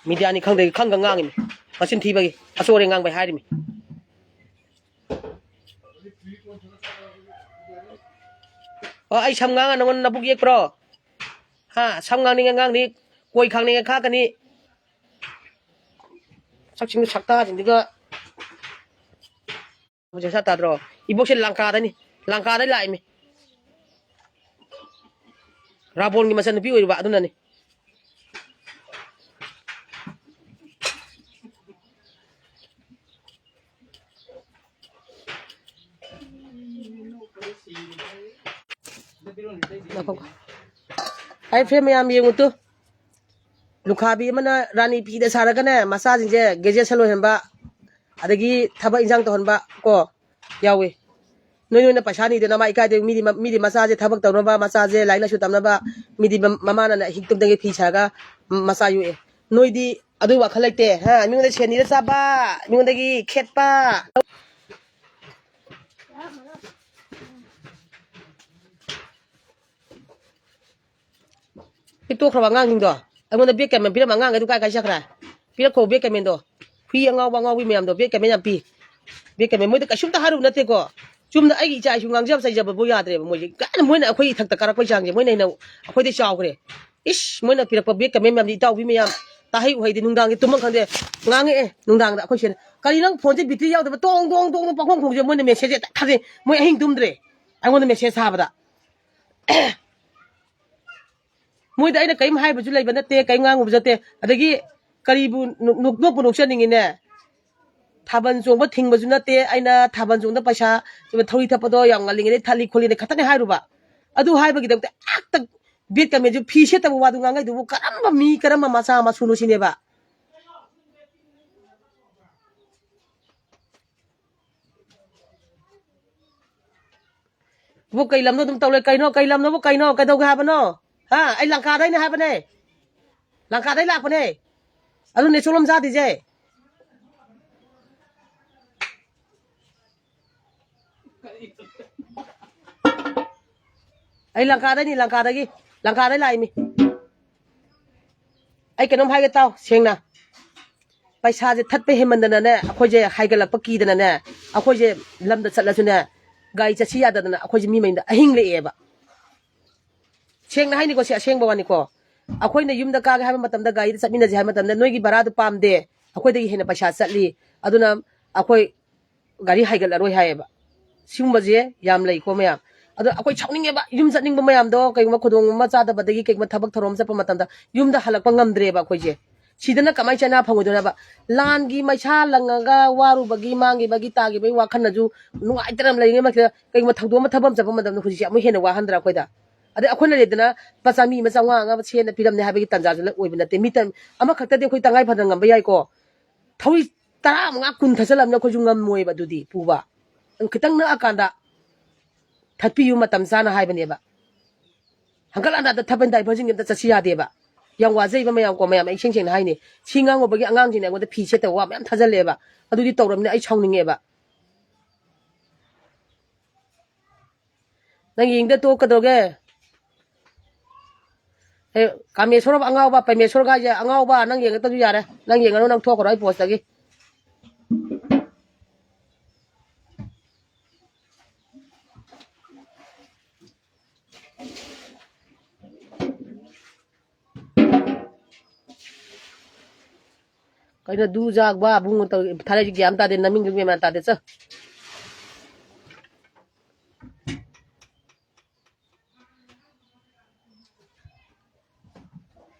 ꯃꯤꯗꯤꯌꯥꯅꯤ ꯈꯪꯗꯦ, ꯈꯪꯒ ꯉꯥꯡꯉꯤꯃꯤ꯫ ꯃꯆꯤꯟ ꯊꯤꯕꯒꯤ꯫ ꯑꯆꯣꯏ ꯑꯉꯥꯡꯕꯩ ꯍꯥꯏꯔꯤꯃꯤ꯫ ꯑꯣ, ꯑꯩ ꯁꯝ ꯉꯥꯡꯉ ꯅꯪꯉꯣꯟꯗ ꯅꯕꯨꯛ ꯌꯦꯛꯄ꯭ꯔꯣ? ꯍꯥ? ꯁꯝ ꯉꯥꯡꯅꯤꯡꯉꯦ ꯉꯥꯡꯅꯤ, ꯀꯣꯏ ꯈꯥꯡꯅꯤꯡꯉꯦ ꯈꯥꯛꯀꯅꯤ꯫ ꯁꯛꯁꯤꯡꯗꯨ ꯁꯛꯇꯥꯁꯤꯡꯗꯨꯒ꯫ ꯍꯧꯖꯤꯛ ꯁꯥ ꯇꯥꯗ꯭ꯔꯣ? ꯏꯕꯣꯛꯁꯦ ꯂꯪꯀꯥꯗꯅꯤ, ꯂꯪꯀꯥꯗꯩ ꯂꯥꯛꯏꯃꯤ꯫ ꯔꯥꯕꯣꯟꯒꯤ ꯃꯆꯟꯅꯨꯄꯤ ꯑꯣꯏꯔꯨꯕ ꯑꯗꯨꯅꯅꯤ꯫ ꯉꯥꯏꯈꯣ꯫ ꯍꯥꯏ ꯐ꯭ꯔꯦꯟ ꯃꯌꯥꯝ ꯌꯦꯡꯉꯨ ꯇꯨ꯫ ꯂꯨꯈꯥꯕꯤ ꯑꯃꯅ ꯔꯥꯅꯤ ꯐꯤꯗ ꯁꯥꯔꯒꯅꯦ, ꯃꯆꯥꯁꯤꯡꯁꯦ graduation ꯂꯣꯏꯍꯟꯕ, ꯑꯗꯒꯤ ꯊꯕꯛ ꯏꯟꯁꯥꯡ ꯇꯧꯍꯟꯕ ꯀꯣ ꯌꯥꯎꯋꯤ꯫ ꯅꯣꯏ ꯅꯣꯏꯅ ꯄꯩꯁꯥ ꯅꯤꯗꯅ ꯃꯥ ꯏꯀꯥꯏꯗꯦ꯫ ꯃꯤꯗꯤ ꯃ-, ꯃꯤꯗꯤ ꯃꯆꯥꯁꯦ ꯊꯕꯛ ꯇꯧꯅꯕ, ꯃꯆꯥꯁꯦ ꯂꯥꯏꯔꯤꯛ ꯂꯥꯏꯁꯨ ꯇꯝꯅꯕ, ꯃꯤꯗꯤ ꯃ-, ꯃꯃꯥꯅꯅꯦ ꯑꯍꯤꯡ ꯇꯨꯝꯗꯒꯩ ꯐꯤ ꯁꯥꯔꯒ ꯃꯆꯥ ꯌꯣꯛꯑꯦ꯫ ꯅꯣꯏꯗꯤ ꯑꯗꯨꯒꯤ ꯋꯥꯈꯜ ꯂꯩꯇꯦ꯫ ꯍꯥ? ꯃꯤꯉꯣꯟꯗ ꯁꯦꯟ ꯅꯤꯔ ꯆꯥꯕ, ꯃꯤꯉꯣꯟꯗꯒꯤ ꯈꯦꯠꯄ꯫ ꯄꯤꯛꯇꯣꯛꯈ꯭ꯔꯕ ꯑꯉꯥꯡꯁꯤꯡꯗꯣ꯫ ꯑꯩꯉꯣꯟꯗ bad comment ꯄꯤꯔꯝꯕ ꯑꯉꯥꯡꯈꯩꯗꯣ ꯀꯥꯏ ꯀꯥꯏ ꯆꯠꯈ꯭ꯔꯦ? ꯄꯤꯔꯛꯈꯣ bad commentꯗꯣ꯫ ꯍꯨꯏ ꯑꯉꯥꯎꯕ ꯑꯉꯥꯎꯕꯤ ꯃꯌꯥꯝꯗꯣ bad comment ꯌꯥꯝ ꯄꯤ꯫ Bad comment ꯃꯣꯏꯗ ꯀꯩꯁꯨꯝꯇ ꯍꯥꯏꯔꯨꯕ ꯅꯠꯇꯦꯀꯣ꯫ ꯆꯨꯝꯅ ꯑꯩꯒꯤ ꯏꯆꯥ ꯏꯁꯨ ꯉꯥꯡꯖꯕ ꯆꯩꯖꯕꯕꯨ ꯌꯥꯗ꯭ꯔꯦꯕ ꯃꯣꯏꯁꯦ꯫ ꯀꯥꯏꯅ ꯃꯣꯏꯅ ꯑꯩꯈꯣꯏ ꯏꯊꯛꯇ ꯀꯥꯔꯛꯄꯩ ꯆꯥꯡꯁꯦ ꯃꯣꯏꯅ ꯍꯦꯟꯅ ꯑꯩꯈꯣꯏꯗꯩ ꯆꯥꯎꯈ꯭ꯔꯦ꯫ ꯏꯁ, ꯃꯣꯏꯅ ꯄꯤꯔꯛꯄ bad comment ꯃꯌꯥꯝꯗꯤ ꯏꯇꯥꯎꯕꯤ ꯃꯌꯥꯝ ꯇꯥꯍꯩ ꯎꯍꯩꯗꯤ ꯅꯨꯡꯗꯥꯡꯒꯤ ꯇꯨꯝꯐꯝ ꯈꯪꯗꯦ꯫ ꯉꯥꯡꯉꯛꯑꯦ ꯅꯨꯡꯗꯥꯡꯗ ꯑꯩꯈꯣꯏ ꯁꯤꯗ꯫ ꯀꯔꯤ ꯅꯪ phoneꯁꯦ battery ꯌꯥꯎꯗꯕ? ꯇꯣꯡ ꯇꯣꯡ ꯇꯣꯡ ꯇꯣꯡ ꯄꯪꯈꯣꯡ ꯈꯣꯡꯁꯦ ꯃꯣꯏꯅ messageꯁꯦ ꯍꯦꯛꯇ ꯊꯥꯖꯩ꯫ ꯃꯣꯏ ꯑꯍꯤꯡ ꯇꯨꯝꯗ꯭ꯔꯦ꯫ ꯑꯩꯉꯣꯟꯗ message ꯊꯥꯕꯗ꯫ ꯃꯣꯏꯗ ꯑꯩꯅ ꯀꯔꯤꯝ ꯍꯥꯏꯕꯁꯨ ꯂꯩꯕ ꯅꯠꯇꯦ, ꯀꯔꯤꯝ ꯉꯥꯡꯉꯨꯕꯁꯨ ꯅꯠꯇꯦ꯫ ꯑꯗꯒꯤ ꯀꯔꯤꯕꯨ ꯅꯣꯛ-, ꯅꯣꯛꯄꯨ ꯅꯣꯛꯆꯅꯤꯡꯉꯤꯅꯦ? ꯊꯥꯕꯜ ꯆꯣꯡꯕ ꯊꯤꯡꯕꯁꯨ ꯅꯠꯇꯦ, ꯑꯩꯅ ꯊꯥꯕꯜ ꯆꯣꯡꯕꯗ ꯄꯩꯁꯥ ꯊꯧꯔꯤ ꯊꯠꯄꯗꯣ ꯌꯥꯝ ꯉꯜꯂꯤꯉꯩꯗꯩ ꯊꯠꯂꯤ ꯈꯣꯠꯂꯤꯅ ꯈꯛꯇꯅꯦ ꯍꯥꯏꯔꯨꯕ꯫ ꯑꯗꯨ ꯍꯥꯏꯕꯒꯤꯗꯃꯛꯇ ꯍꯦꯛꯇ bad commentꯁꯨ ꯐꯤ ꯁꯦꯠꯇꯕ ꯋꯥꯗꯨ ꯉꯥꯡꯉꯛꯏꯗꯨꯕꯨ ꯀꯔꯝꯕ ꯃꯤ, ꯀꯔꯝꯕ ꯃꯆꯥ ꯃꯁꯨꯅꯣ ꯁꯤꯅꯦꯕ꯫ ꯕꯨ ꯀꯩ ꯂꯝꯅꯣ ꯑꯗꯨꯝ ꯇꯧ ꯂꯩ? ꯀꯩꯅꯣ? ꯀꯩ ꯂꯝꯅꯣꯕꯨ ꯀꯩꯅꯣ? ꯀꯩꯗꯧꯒꯦ ꯍꯥꯏꯕꯅꯣ? ꯍꯥ? ꯑꯩ ꯂꯪꯀꯥꯗꯩꯅꯦ ꯍꯥꯏꯕꯅꯦ꯫ ꯂꯪꯀꯥꯗꯩ ꯂꯥꯛꯄꯅꯦ꯫ ꯑꯗꯨꯅꯦ ꯆꯣꯂꯝ ꯆꯥꯗ꯭ꯔꯤꯁꯦ꯫ ꯑꯩ ꯂꯪꯀꯥꯗꯩꯅꯤ, ꯂꯪꯀꯥꯗꯒꯤ꯫ ꯂꯪꯀꯥꯗꯩ ꯂꯥꯛꯏꯃꯤ꯫ ꯑꯩ ꯀꯩꯅꯣꯝ ꯍꯥꯏꯒꯦ ꯇꯥꯎ ꯁꯦꯡꯅ꯫ ꯄꯩꯁꯥꯁꯦ ꯊꯠꯄ ꯍꯦꯟꯃꯟꯗꯅꯅꯦ, ꯑꯩꯈꯣꯏꯁꯦ ꯍꯥꯏꯒꯠꯂꯛꯄ ꯀꯤꯗꯅꯅꯦ, ꯑꯩꯈꯣꯏꯁꯦ ꯂꯝꯗ ꯆꯠꯂꯁꯨꯅꯦ, ꯒꯥꯔꯤ ꯆꯠꯁꯤ ꯌꯥꯗꯗꯅ ꯑꯩꯈꯣꯏꯁꯦ ꯃꯤ ꯃꯌꯨꯝꯗ ꯑꯍꯤꯡ ꯂꯦꯛꯑꯦꯕ꯫ ꯁꯦꯡꯅ ꯍꯥꯏꯅꯤꯀꯣ, ꯁꯤ ꯑꯁꯦꯡꯕ ꯋꯥꯅꯤꯀꯣ꯫ ꯑꯩꯈꯣꯏꯅ ꯌꯨꯝꯗ ꯀꯥꯒꯦ ꯍꯥꯏꯕ ꯃꯇꯝꯗ, ꯒꯥꯔꯤꯗ ꯆꯠꯃꯤꯟꯅꯁꯦ ꯍꯥꯏꯕ ꯃꯇꯝꯗ, "ꯅꯣꯏꯒꯤ ꯚꯔꯥꯗꯨ ꯄꯥꯝꯗꯦ, ꯑꯩꯈꯣꯏꯗꯒꯤ ꯍꯦꯟꯅ ꯄꯩꯁꯥ ꯆꯠꯂꯤ, ꯑꯗꯨꯅ ꯑꯩꯈꯣꯏ ꯒꯥꯔꯤ ꯍꯥꯏꯒꯠꯂꯔꯣꯏ" ꯍꯥꯏꯌꯦꯕ꯫ ꯁꯤꯒꯨꯝꯕꯁꯦ ꯌꯥꯝ ꯂꯩꯀꯣ ꯃꯌꯥꯝ꯫ ꯑꯗꯣ ꯑꯩꯈꯣꯏ ꯁꯥꯎꯅꯤꯡꯉꯦꯕ, ꯌꯨꯝ ꯆꯠꯅꯤꯡꯕ ꯃꯌꯥꯝꯗꯣ ꯀꯩꯒꯨꯝꯕ ꯈꯨꯗꯣꯡ ꯑꯃ ꯆꯥꯗꯕꯗꯒꯤ, ꯀꯩꯒꯨꯝꯕ ꯊꯕꯛ ꯊꯧꯔꯝ ꯆꯠꯄ ꯃꯇꯝꯗ ꯌꯨꯝꯗ ꯍꯜꯂꯛꯄ ꯉꯝꯗ꯭ꯔꯦꯕ ꯑꯩꯈꯣꯏꯁꯦ꯫ ꯁꯤꯗꯅ ꯀꯃꯥꯏꯅ ꯆꯥꯅꯥ ꯐꯪꯉꯣꯏꯗꯣꯏꯅꯣꯕ? ꯂꯥꯟꯒꯤ ꯃꯩꯁꯥ ꯂꯪꯉꯒ ꯋꯥꯔꯨꯕꯒꯤ, ꯃꯥꯡꯈꯤꯕꯒꯤ, ꯇꯥꯈꯤꯕꯒꯤ ꯋꯥꯈꯜꯅꯁꯨ ꯅꯨꯡꯉꯥꯏꯇꯅ ꯂꯩꯔꯤꯉꯩ ꯃꯔꯛꯁꯤꯗ, ꯀꯩꯒꯨꯝꯕ ꯊꯧꯗꯣꯛ ꯑꯃ, ꯊꯕꯛ ꯑꯃ ꯆꯠꯄ ꯃꯇꯝꯗ ꯍꯧꯖꯤꯛꯁꯦ ꯑꯃꯨꯛ ꯍꯦꯟꯅ ꯋꯥꯍꯟꯗ꯭ꯔꯥ ꯑꯩꯈꯣꯏꯗ? ꯑꯗꯩ ꯑꯩꯈꯣꯏꯅ ꯂꯩꯗꯅ ꯂꯨꯄꯥ ꯆꯥꯝꯃꯔꯤ ꯑꯃ, ꯆꯥꯝꯃꯉꯥ ꯑꯃ ꯁꯦꯟꯅ ꯄꯤꯔꯝꯅꯦ ꯍꯥꯏꯕꯒꯤ ꯇꯥꯟꯖꯥꯁꯨ ꯂꯣꯏ ꯑꯣꯏꯕ ꯅꯠꯇꯦ꯫ ꯃꯤ ꯇ-, ꯑꯃꯈꯛꯇꯗꯤ ꯑꯩꯈꯣꯏ ꯇꯉꯥꯏ ꯐꯗꯅ ꯉꯝꯕ ꯌꯥꯏꯀꯣ꯫ ꯊꯧꯔꯤ ꯇꯔꯥꯃꯉꯥ, ꯀꯨꯟ ꯊꯠꯆꯜꯂꯝꯅ ꯑꯩꯈꯣꯏꯁꯨ ꯉꯝꯃꯣꯏꯕ ꯑꯗꯨꯗꯤ ꯄꯨꯕ꯫ ꯑꯗꯨ ꯈꯤꯇꯪ ꯅꯛꯑꯀꯥꯟꯗ ꯊꯠꯄꯤꯌꯨ ꯃꯇꯝ ꯆꯥꯅ ꯍꯥꯏꯕꯅꯦꯕ꯫ ꯍꯪꯒꯠ ꯍꯟꯗꯥꯗ ꯊꯕꯟ ꯗꯥꯏꯚꯔꯁꯤꯡ ꯑꯝꯇ ꯆꯠꯁꯤ ꯌꯥꯗꯦꯕ꯫ ꯌꯥꯝ ꯋꯥꯖꯩꯕ ꯃꯌꯥꯝ ꯀꯣ, ꯃꯌꯥꯝ ꯑꯩ ꯏꯁꯦꯡ ꯁꯦꯡꯅ ꯍꯥꯏꯅꯤ꯫ ꯁꯤ ꯉꯥꯡꯉꯨꯕꯒꯤ ꯑꯉꯥꯡꯁꯤꯡꯅ ꯑꯩꯉꯣꯟꯗ ꯐꯤ ꯁꯦꯠꯇꯕ ꯋꯥ ꯃꯌꯥꯝ ꯊꯥꯖꯜꯂꯦꯕ꯫ ꯑꯗꯨꯗꯤ ꯇꯧꯔꯝꯅꯤ, ꯑꯩ ꯁꯥꯎꯅꯤꯡꯉꯦꯕ꯫ ꯅꯪ ꯌꯦꯡꯗ ꯇꯣꯛꯀꯗꯧꯒꯦ? ꯑꯦ, ꯀꯥꯃꯦꯁꯣꯔ ꯑꯉꯥꯎꯕ, ꯄꯔꯃꯦꯁꯣꯔ ꯍꯥꯏꯁꯦ ꯑꯉꯥꯎꯕ, ꯅꯪ ꯌꯦꯡꯉꯛꯇꯁꯨ ꯌꯥꯔꯦ꯫ ꯅꯪ ꯌꯦꯡꯉꯅꯨ, ꯅꯪ ꯊꯣꯛꯈ꯭ꯔꯣ ꯑꯩ ꯄꯣꯁꯇꯒꯤ꯫ ꯀꯩꯅꯣ ꯗꯨ ꯖꯥꯒ ꯕꯥ ꯕꯨꯡ ꯇꯧ, ꯊꯥꯔꯛꯏꯁꯦ ꯒ꯭ꯌꯥꯟ ꯇꯥꯗꯦ, ꯅꯃꯤꯡꯗꯨ ꯃꯦꯟ ꯃꯥꯟ ꯇꯥꯗꯦ, ꯆꯠ꯫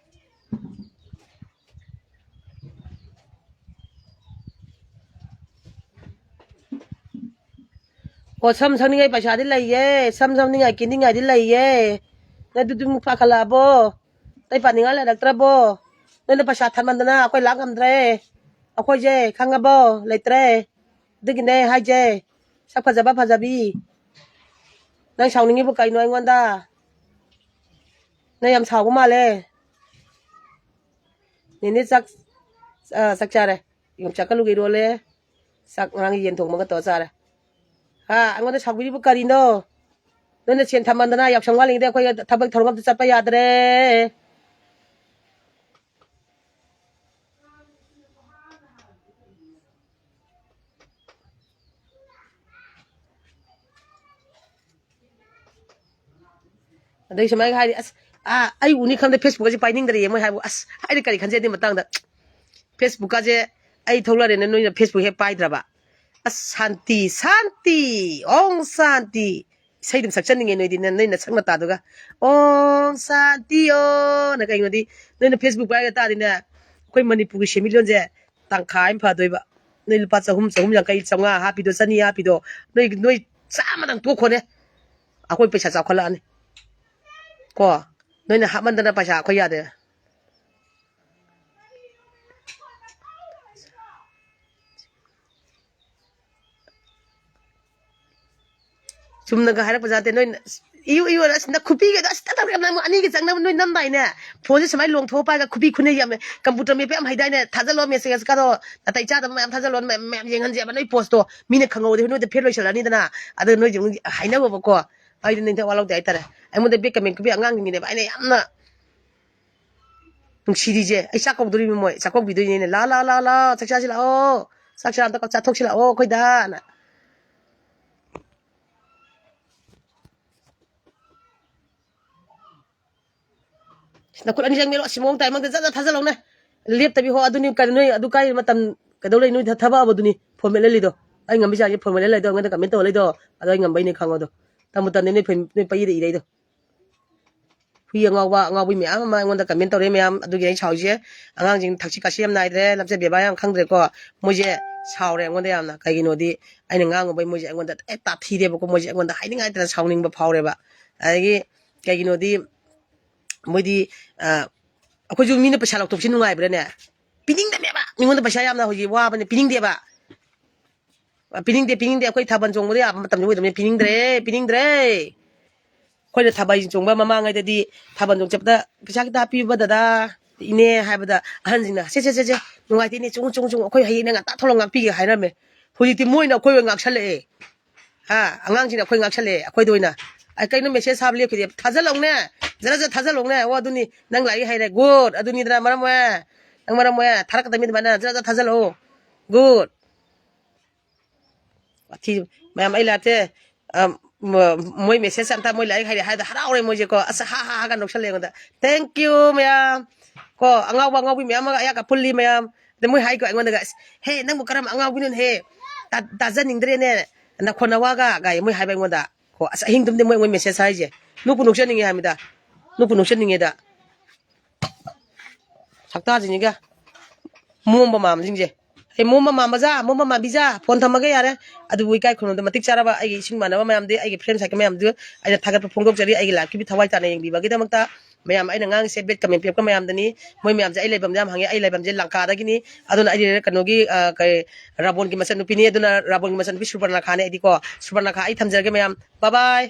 ꯑꯣ, ꯁꯝ ꯁꯪꯅꯤꯡꯉꯥꯏ ꯄꯩꯁꯥꯗꯤ ꯂꯩꯌꯦ, ꯁꯝ ꯁꯪꯅꯤꯡꯉꯥꯏ, ꯀꯦꯟꯅꯤꯡꯉꯥꯏꯗꯤ ꯂꯩꯌꯦ꯫ ꯅꯪ ꯑꯗꯨꯗꯤ ꯑꯃꯨꯛ ꯐꯥꯈꯠꯂꯛꯑꯕꯣ? ꯑꯇꯩ ꯄꯥꯅꯤꯡꯉꯥꯏ ꯂꯩꯔꯛꯇ꯭ꯔꯕꯣ? ꯅꯣꯏꯅ ꯄꯩꯁꯥ ꯊꯥꯟꯃꯟꯗꯅ ꯑꯩꯈꯣꯏ ꯂꯥꯛ ꯉꯝꯗ꯭ꯔꯦ꯫ ꯑꯩꯈꯣꯏꯁꯦ ꯈꯪꯉꯕꯣ? ꯂꯩꯇ꯭ꯔꯦ꯫ ꯑꯗꯨꯒꯤꯅꯦ ꯍꯥꯏꯁꯦ꯫ ꯁꯛ ꯐꯖꯕ ꯐꯖꯕꯤ꯫ ꯅꯪ ꯁꯥꯎꯅꯤꯡꯉꯤꯕꯨ ꯀꯩꯅꯣ ꯑꯩꯉꯣꯟꯗ? ꯅꯪ ꯌꯥꯝ ꯁꯥꯎꯕ ꯃꯥꯜꯂꯦ꯫ ꯅꯦꯅꯦ ꯆꯥꯛ, ꯑ, ꯆꯥꯛ ꯆꯥꯔꯦ꯫ ꯌꯣꯡꯆꯥꯛꯀ ꯑꯂꯨꯒ ꯏꯔꯣꯜꯂꯦ꯫ ꯆꯥꯛ ꯉꯔꯥꯡ ꯌꯦꯟ ꯊꯣꯡꯕꯒ ꯇꯧꯔ ꯆꯥꯔꯦ꯫ ꯍꯥ, ꯑꯩꯉꯣꯟꯗ ꯁꯥꯎꯕꯤꯔꯤꯕꯨ ꯀꯔꯤꯅꯣ? ꯅꯣꯏꯅ ꯁꯦꯟ ꯊꯝꯃꯟꯗꯅ ꯌꯥꯎꯁꯪ ꯋꯥꯠꯂꯤꯉꯩꯗ ꯑꯩꯈꯣꯏ ꯊꯕꯛ ꯊꯧꯔꯝ ꯑꯝꯇ ꯆꯠꯄ ꯌꯥꯗ꯭ꯔꯦ꯫ ꯑꯗꯩ ꯁꯨꯃꯥꯏꯅ ꯍꯥꯏꯗꯤ, "ꯑꯁ, ꯑꯥ, ꯑꯩ ꯎꯅꯤ ꯈꯪꯗꯦ, Facebook ꯑꯁꯦ ꯄꯥꯏꯅꯤꯡꯗ꯭ꯔꯦꯌꯦ" ꯃꯣꯏ ꯍꯥꯏꯕꯨ꯫ ꯑꯁ, ꯑꯩꯅ ꯀꯔꯤ ꯈꯟꯖꯩ ꯑꯗꯨꯏ ꯃꯇꯥꯡꯗ? Facebook ꯑꯁꯦ ꯑꯩ ꯊꯣꯛꯂꯛꯑꯦꯅ ꯅꯣꯏꯅ Facebook ꯍꯦꯛ ꯄꯥꯏꯗ꯭ꯔꯕ? ꯑꯁ, ꯁꯥꯟꯇꯤ, ꯁꯥꯟꯇꯤ, ꯑꯣꯡ ꯁꯥꯟꯇꯤ꯫ ꯏꯁꯩꯗꯨꯝ ꯁꯛꯆꯅꯤꯡꯉꯦ ꯅꯣꯏꯗꯤ, ꯅ-, ꯅꯣꯏ ꯅꯁꯛ ꯅꯇꯥꯗꯨꯒ꯫ "ꯑꯣꯡ ꯁꯥꯟꯇꯤ ꯑꯣ"ꯅ꯫ ꯀꯩꯅꯣꯗꯤ, ꯅꯣꯏꯅ Facebook ꯄꯥꯏꯔꯒ ꯇꯥꯗꯤꯅꯦ, ꯑꯩꯈꯣꯏ ꯃꯅꯤꯄꯨꯔꯒꯤ ꯁꯦꯟꯃꯤꯠꯂꯣꯟꯁꯦ ꯇꯪꯈꯥꯏ ꯑꯃ ꯐꯗꯣꯏꯕ꯫ ꯅꯣꯏ ꯂꯨꯄꯥ ꯆꯍꯨꯝ, ꯆꯍꯨꯝ ꯌꯥꯡꯈꯩ, ꯆꯥꯝꯃꯉꯥ ꯍꯥꯞꯄꯤꯗꯣ, ꯆꯅꯤ ꯍꯥꯞꯄꯤꯗꯣ, ꯅꯣꯏ, ꯅꯣꯏ ꯆꯥꯝꯃꯗꯪ ꯇꯣꯛꯈꯣꯅꯦ꯫ ꯑꯩꯈꯣꯏ ꯄꯩꯁꯥ ꯆꯥꯎꯈꯠꯂꯛꯑꯅꯤ꯫ ꯀꯣ? ꯅꯣꯏꯅ ꯍꯥꯞꯃꯟꯗꯅ ꯄꯩꯁꯥ ꯑꯩꯈꯣꯏ ꯌꯥꯗꯦ꯫ ꯆꯨꯝꯅꯒ ꯍꯥꯏꯔꯛꯄ ꯖꯥꯠ ꯅꯠꯇꯦ꯫ ꯅꯣꯏ ꯏꯌꯨ ꯏꯌꯨ ꯑꯁ ꯅꯈꯨꯄꯤꯒꯗꯣ ꯑꯁ ꯇꯠ ꯇꯠ ꯅꯪ ꯑꯅꯤꯒꯤ ꯆꯪꯅꯕ ꯅꯣꯏ ꯅꯝꯗꯥꯏꯅꯦ꯫ ꯐꯣꯟꯁꯦ ꯁꯨꯃꯥꯏꯅ ꯂꯣꯡꯊꯣꯛꯑ ꯄꯥꯏꯔꯒ ꯈꯨꯕꯤ ꯈꯨꯅꯩ ꯌꯥꯝꯅ ꯀꯝꯄ꯭ꯌꯨꯇꯔ ꯃꯦꯠꯄ ꯌꯥꯝ ꯍꯩꯗꯥꯏꯅꯦ꯫ ꯊꯥꯖꯜꯂꯣ ꯃꯦꯁꯦꯖꯀꯗꯣ ꯅꯥꯇꯩ ꯆꯥꯗꯕ ꯃꯌꯥꯝ ꯊꯥꯖꯜꯂꯣ꯫ ꯃꯌꯥꯝ, ꯃꯌꯥꯝ ꯌꯦꯡꯍꯟꯁꯦꯕ ꯅꯣꯏ ꯄꯣꯁꯇꯣ꯫ ꯃꯤꯅ ꯈꯪꯍꯧꯔꯗꯤ ꯅꯣꯏꯗ ꯐꯦꯜ ꯑꯣꯏꯁꯜꯂꯅꯤꯗꯅ꯫ ꯑꯗꯨ ꯅꯣꯏꯁꯦ ꯑꯃꯨꯛ ꯍꯥꯏꯅꯕꯀꯣ꯫ ꯑꯩꯗꯤ ꯅꯤꯡꯊꯧ ꯋꯥ ꯂꯧꯗꯦ ꯍꯥꯏꯇꯥꯔꯦ꯫ ꯑꯩꯉꯣꯟꯗ ꯕꯦꯛ ꯀꯃꯦꯟ ꯈꯨꯕꯤ ꯑꯉꯥꯡꯁꯤꯡꯒꯤꯅꯦꯕ ꯑꯩꯅ ꯌꯥꯝꯅ ꯅꯨꯡꯁꯤꯔꯤꯁꯦ꯫ ꯑꯩ ꯆꯥꯛ ꯀꯧꯗꯣꯔꯤꯕꯅꯤ ꯃꯣꯏ꯫ ꯆꯥꯛ ꯀꯧꯕꯤꯗꯣꯏꯅꯦ ꯑꯩꯅ꯫ "ꯂꯥ, ꯂꯥ, ꯂꯥ, ꯂꯥ, ꯆꯥꯛ ꯆꯥꯁꯤ ꯂꯥꯛꯑꯣ꯫ ꯆꯥꯛ ꯆꯥ ꯑꯝꯇ ꯆꯥꯊꯣꯛꯁꯤ ꯂꯥꯛꯑꯣ ꯑꯩꯈꯣꯏꯗꯅ"꯫ ꯅꯈꯨꯠ ꯑꯅꯤꯁꯦ ꯃꯦꯠꯂꯣ꯫ ꯑꯁꯤ ꯃꯑꯣꯡ ꯇꯥꯏ ꯃꯪꯗ ꯖꯠ ꯖꯠ ꯊꯥꯖꯜꯂꯧꯅꯦ꯫ ꯂꯦꯞꯇꯕꯤ ꯍꯣ꯫ ꯑꯗꯨꯅꯤ ꯀꯔꯤ ꯅꯣꯏ ꯑꯗꯨ ꯀꯥꯏ ꯃꯇꯝ ꯀꯩꯗꯧ ꯂꯩ? ꯅꯣꯏ ꯊ-, ꯊꯕꯛ ꯑꯕꯨ ꯑꯗꯨꯅꯤ꯫ ꯐꯣꯟ ꯃꯦꯠ ꯂꯩꯗꯣ꯫ ꯑꯩ ꯉꯝꯕꯤ ꯆꯥꯡꯁꯦ ꯐꯣꯟ ꯃꯦꯠ ꯂꯩꯗꯣ꯫ ꯑꯩꯉꯣꯟꯗ ꯀꯃꯦꯟ ꯇꯧ ꯂꯩꯗꯣ꯫ ꯑꯗꯣ ꯑꯩ ꯉꯝꯕꯩꯅꯦ ꯈꯪꯉꯣ ꯑꯗꯣ꯫ ꯇꯝꯕꯨ ꯇꯝꯗꯦ ꯅꯣꯏ ꯐꯣꯟ, ꯅꯣꯏ ꯄꯩꯗ ꯏꯔꯩꯗꯣ꯫ ꯍꯨꯏ ꯑꯉꯥꯎꯕ, ꯑꯉꯥꯎꯕꯤ ꯃꯌꯥꯝ ꯑꯃ ꯑꯩꯉꯣꯟꯗ ꯀꯃꯦꯟ ꯇꯧꯔꯛꯑꯦ ꯃꯌꯥꯝ꯫ ꯑꯗꯨꯒꯤ ꯑꯩ ꯁꯥꯎꯔꯤꯁꯦ꯫ ꯑꯉꯥꯡꯁꯤꯡ ꯊꯛꯁꯤ ꯈꯥꯁꯤ ꯌꯥꯝ ꯅꯥꯏꯗ꯭ꯔꯦ, ꯂꯝꯆꯠ ꯕꯦꯕꯥꯔ ꯌꯥꯝ ꯈꯪꯗ꯭ꯔꯦꯀꯣ꯫ ꯃꯣꯏꯁꯦ ꯁꯥꯎꯔꯦ ꯑꯩꯉꯣꯟꯗ ꯌꯥꯝꯅ꯫ ꯀꯩꯒꯤꯅꯣꯗꯤ ꯑꯩꯅ ꯉꯥꯡꯉꯨꯕꯩ ꯃꯣꯏꯁꯦ ꯑꯩꯉꯣꯟꯗ ꯍꯦꯛ ꯇꯥꯊꯤꯔꯦꯕꯀꯣ꯫ ꯃꯣꯏꯁꯦ ꯑꯩꯉꯣꯟꯗ ꯍꯥꯏꯅꯤꯡꯉꯥꯏꯇꯅ ꯁꯥꯎꯅꯤꯡꯕ ꯐꯥꯎꯔꯦꯕ꯫ ꯑꯗꯒꯤ ꯀꯩꯒꯤꯅꯣꯗꯤ, ꯑ, ꯑꯩꯈꯣꯏꯁꯨ ꯃꯤꯅ ꯄꯩꯁꯥ ꯂꯧꯊꯣꯛꯁꯤ ꯅꯨꯡꯉꯥꯏꯕ꯭ꯔꯥꯅꯦ? ꯄꯤꯅꯤꯡꯗꯕꯅꯦꯕ꯫ ꯃꯤꯉꯣꯟꯗ ꯄꯩꯁꯥ ꯌꯥꯝꯅ ꯍꯧꯖꯤꯛ ꯋꯥꯕꯅꯦ, ꯄꯤꯅꯤꯡꯗꯦꯕ꯫ ꯄꯤꯅꯤꯡꯗꯦ, ꯄꯤꯅꯤꯡꯗꯦ꯫ ꯑꯩꯈꯣꯏ ꯊꯥꯕꯜ ꯆꯣꯡꯕꯗ ꯌꯥꯕ ꯃꯇꯝꯗꯤ ꯑꯣꯏꯗꯕꯅꯤ꯫ ꯄꯤꯅꯤꯡꯗ꯭ꯔꯦ, ꯄꯤꯅꯤꯡꯗ꯭ꯔꯦ꯫ ꯑꯩꯈꯣꯏꯅ ꯊꯥꯕꯜ ꯆꯣꯡꯕ ꯃꯃꯥꯡꯉꯩꯗꯗꯤ ꯊꯥꯕꯜ ꯆꯣꯡ ꯆꯠꯄꯗ, "ꯄꯩꯁꯥ ꯈꯤꯇ ꯍꯥꯞꯄꯤꯌꯨꯕ ꯗꯗꯥ, ꯏꯅꯦ" ꯍꯥꯏꯕꯗ ꯑꯍꯟꯁꯤꯡꯅ, "ꯁꯦ, ꯁꯦ, ꯁꯦ, ꯁꯦ, ꯅꯨꯡꯉꯥꯏꯇꯦ ꯏꯅꯦ, ꯆꯣꯡꯉꯨ, ꯆꯣꯡꯉꯨ, ꯆꯣꯡꯉꯨ, ꯑꯩꯈꯣꯏ ꯍꯌꯦꯡꯅ ꯉꯟꯇꯥ ꯊꯣꯛꯂꯒ ꯉꯥꯛꯄꯤꯒꯦ" ꯍꯥꯏꯔꯝꯃꯦ꯫ ꯍꯧꯖꯤꯛꯇꯤ ꯃꯣꯏꯅ ꯑꯩꯈꯣꯏ ꯑꯣꯏꯅ ꯉꯥꯛꯁꯜꯂꯛꯑꯦ꯫ ꯍꯥ? ꯑꯉꯥꯡꯁꯤꯡꯅ ꯑꯩꯈꯣꯏ ꯉꯥꯛꯁꯜꯂꯛꯑꯦ, ꯑꯩꯈꯣꯏꯗ ꯑꯣꯏꯅ꯫ ꯑꯩ ꯀꯩꯅꯣ ꯃꯦꯁꯦꯖ ꯊꯥꯕ ꯂꯦꯞꯈꯤꯗꯦ? ꯊꯥꯖꯜꯂꯧꯅꯦ, ꯖꯔ ꯖꯔ ꯊꯥꯖꯜꯂꯧꯅꯦ꯫ ꯑꯣ, ꯑꯗꯨꯅꯤ, ꯅꯪ ꯂꯥꯏꯔꯤꯛ ꯍꯩꯔꯦ, ꯒꯨꯗ꯫ ꯑꯗꯨꯅꯤꯗꯅ ꯃꯔꯝ ꯑꯣꯏ, ꯅꯪ ꯃꯔꯝ ꯑꯣꯏ꯫ ꯊꯥꯔꯛꯀꯗꯕꯅꯤ ꯑꯗꯨꯃꯥꯏꯅ, ꯖꯔ ꯖꯔ ꯊꯥꯖꯜꯂꯛꯑꯣ꯫ ꯒꯨꯗ꯫ ꯋꯥꯊꯤ ꯃꯌꯥꯝ ꯑꯩ ꯂꯥꯛꯇꯦ꯫ ꯑꯝ, ꯃ-, ꯃꯣꯏ ꯃꯦꯁꯦꯖ ꯑꯝꯇ, ꯃꯣꯏ ꯂꯥꯏꯔꯤꯛ ꯍꯩꯔꯦ ꯍꯥꯏꯗ ꯍꯔꯥꯎꯔꯦ ꯃꯣꯏꯁꯦꯀꯣ꯫ ꯑꯁ, ꯍꯥ ꯍꯥ ꯍꯥꯒ ꯅꯣꯛꯁꯜꯂꯦ ꯑꯩꯉꯣꯟꯗ꯫ "Thank you ꯃꯌꯥꯝ" ꯀꯣ, ꯑꯉꯥꯎꯕ ꯑꯉꯥꯎꯕꯤ ꯃꯌꯥꯝ ꯑꯃꯒ ꯑꯌꯥꯛꯀ ꯄꯨꯜꯂꯤ ꯃꯌꯥꯝ꯫ ꯑꯗ ꯃꯣꯏ ꯍꯥꯏꯀꯣ ꯑꯩꯉꯣꯟꯗꯒ, "ꯑꯁ, ꯍꯦ, ꯅꯪꯕꯨ ꯀꯔꯝꯕ ꯑꯉꯥꯎꯕꯤꯅꯣꯅꯦ ꯍꯦ? ꯇꯥ-, ꯇꯥꯖꯅꯤꯡꯗ꯭ꯔꯦꯅꯦ, ꯅꯈꯣꯟ ꯅꯋꯥꯒ" ꯀꯥꯏ ꯃꯣꯏ ꯍꯥꯏꯕ ꯑꯩꯉꯣꯟꯗ꯫ ꯀꯣ, ꯑꯁ, ꯑꯍꯤꯡ ꯇꯨꯝꯗꯦ ꯃꯣꯏ, ꯃꯣꯏ ꯃꯦꯁꯦꯖ ꯍꯥꯏꯔꯤꯁꯦ꯫ ꯅꯣꯛꯄꯨ ꯅꯣꯛꯆꯅꯤꯡꯉꯦ ꯍꯥꯏꯕꯗ, ꯅꯣꯛꯄꯨ ꯅꯣꯛꯆꯅꯤꯡꯉꯦꯗ꯫ ꯁꯛꯇꯥꯁꯤꯡꯁꯤꯒ ꯃꯣꯝꯕ ꯃꯥꯝꯕꯁꯤꯡꯁꯦ꯫ "ꯑꯩ ꯃꯣꯝꯕ ꯃꯥꯝꯕꯖꯥ, ꯃꯣꯝꯕ ꯃꯥꯝꯕꯤꯖꯥ, ꯐꯣꯟ ꯊꯝꯃꯒꯦ ꯌꯥꯔꯦ꯫ ꯑꯗꯨꯕꯨ ꯏꯀꯥꯏ ꯈꯨꯝꯅꯕꯗ ꯃꯇꯤꯛ ꯆꯥꯔꯕ ꯑꯩꯒꯤ ꯏꯁꯤꯡ ꯃꯥꯟꯅꯕ ꯃꯌꯥꯝꯗꯤ, ꯑꯩꯒꯤ ꯐ꯭ꯔꯦꯟ ꯁꯥꯔꯀꯜ ꯃꯌꯥꯝꯗꯨ ꯑꯩꯅ ꯊꯥꯒꯠꯄ ꯐꯣꯡꯗꯣꯛꯆꯔꯤ꯫ ꯑꯩꯒꯤ ꯂꯥꯏꯐꯀꯤ ꯊꯋꯥꯏ ꯇꯥꯅ ꯌꯦꯡꯕꯤꯕꯒꯤꯗꯃꯛꯇ ꯃꯌꯥꯝ ꯑꯩꯅ ꯉꯥꯡꯉꯤꯁꯦ ꯕꯦꯠ ꯀꯃꯦꯟ ꯄꯤꯔꯛꯄ ꯃꯌꯥꯝꯗꯅꯤ꯫ ꯃꯣꯏ ꯃꯌꯥꯝꯁꯦ ꯑꯩ ꯂꯩꯐꯝꯗ ꯌꯥꯝ ꯍꯪꯉꯦ꯫ ꯑꯩ ꯂꯩꯐꯝꯁꯦ ꯂꯪꯀꯥꯗꯒꯤꯅꯤ꯫ ꯑꯗꯨꯅ ꯑꯩ ꯀꯩꯅꯣꯒꯤ, ꯑ, ꯀꯩ, ꯔꯥꯕꯣꯟꯒꯤ ꯃꯆꯟꯅꯨꯄꯤꯅꯤ꯫ ꯑꯗꯨꯅ ꯔꯥꯕꯣꯟꯒꯤ ꯃꯆꯟꯅꯨꯄꯤ ꯁꯨꯕꯔꯅꯈꯥꯅꯦ ꯑꯩꯗꯤꯀꯣ꯫ ꯁꯨꯕꯔꯅꯈꯥ ꯑꯩ ꯊꯝꯖꯔꯒꯦ ꯃꯌꯥꯝ꯫ ꯕꯥꯏ ꯕꯥꯏ꯫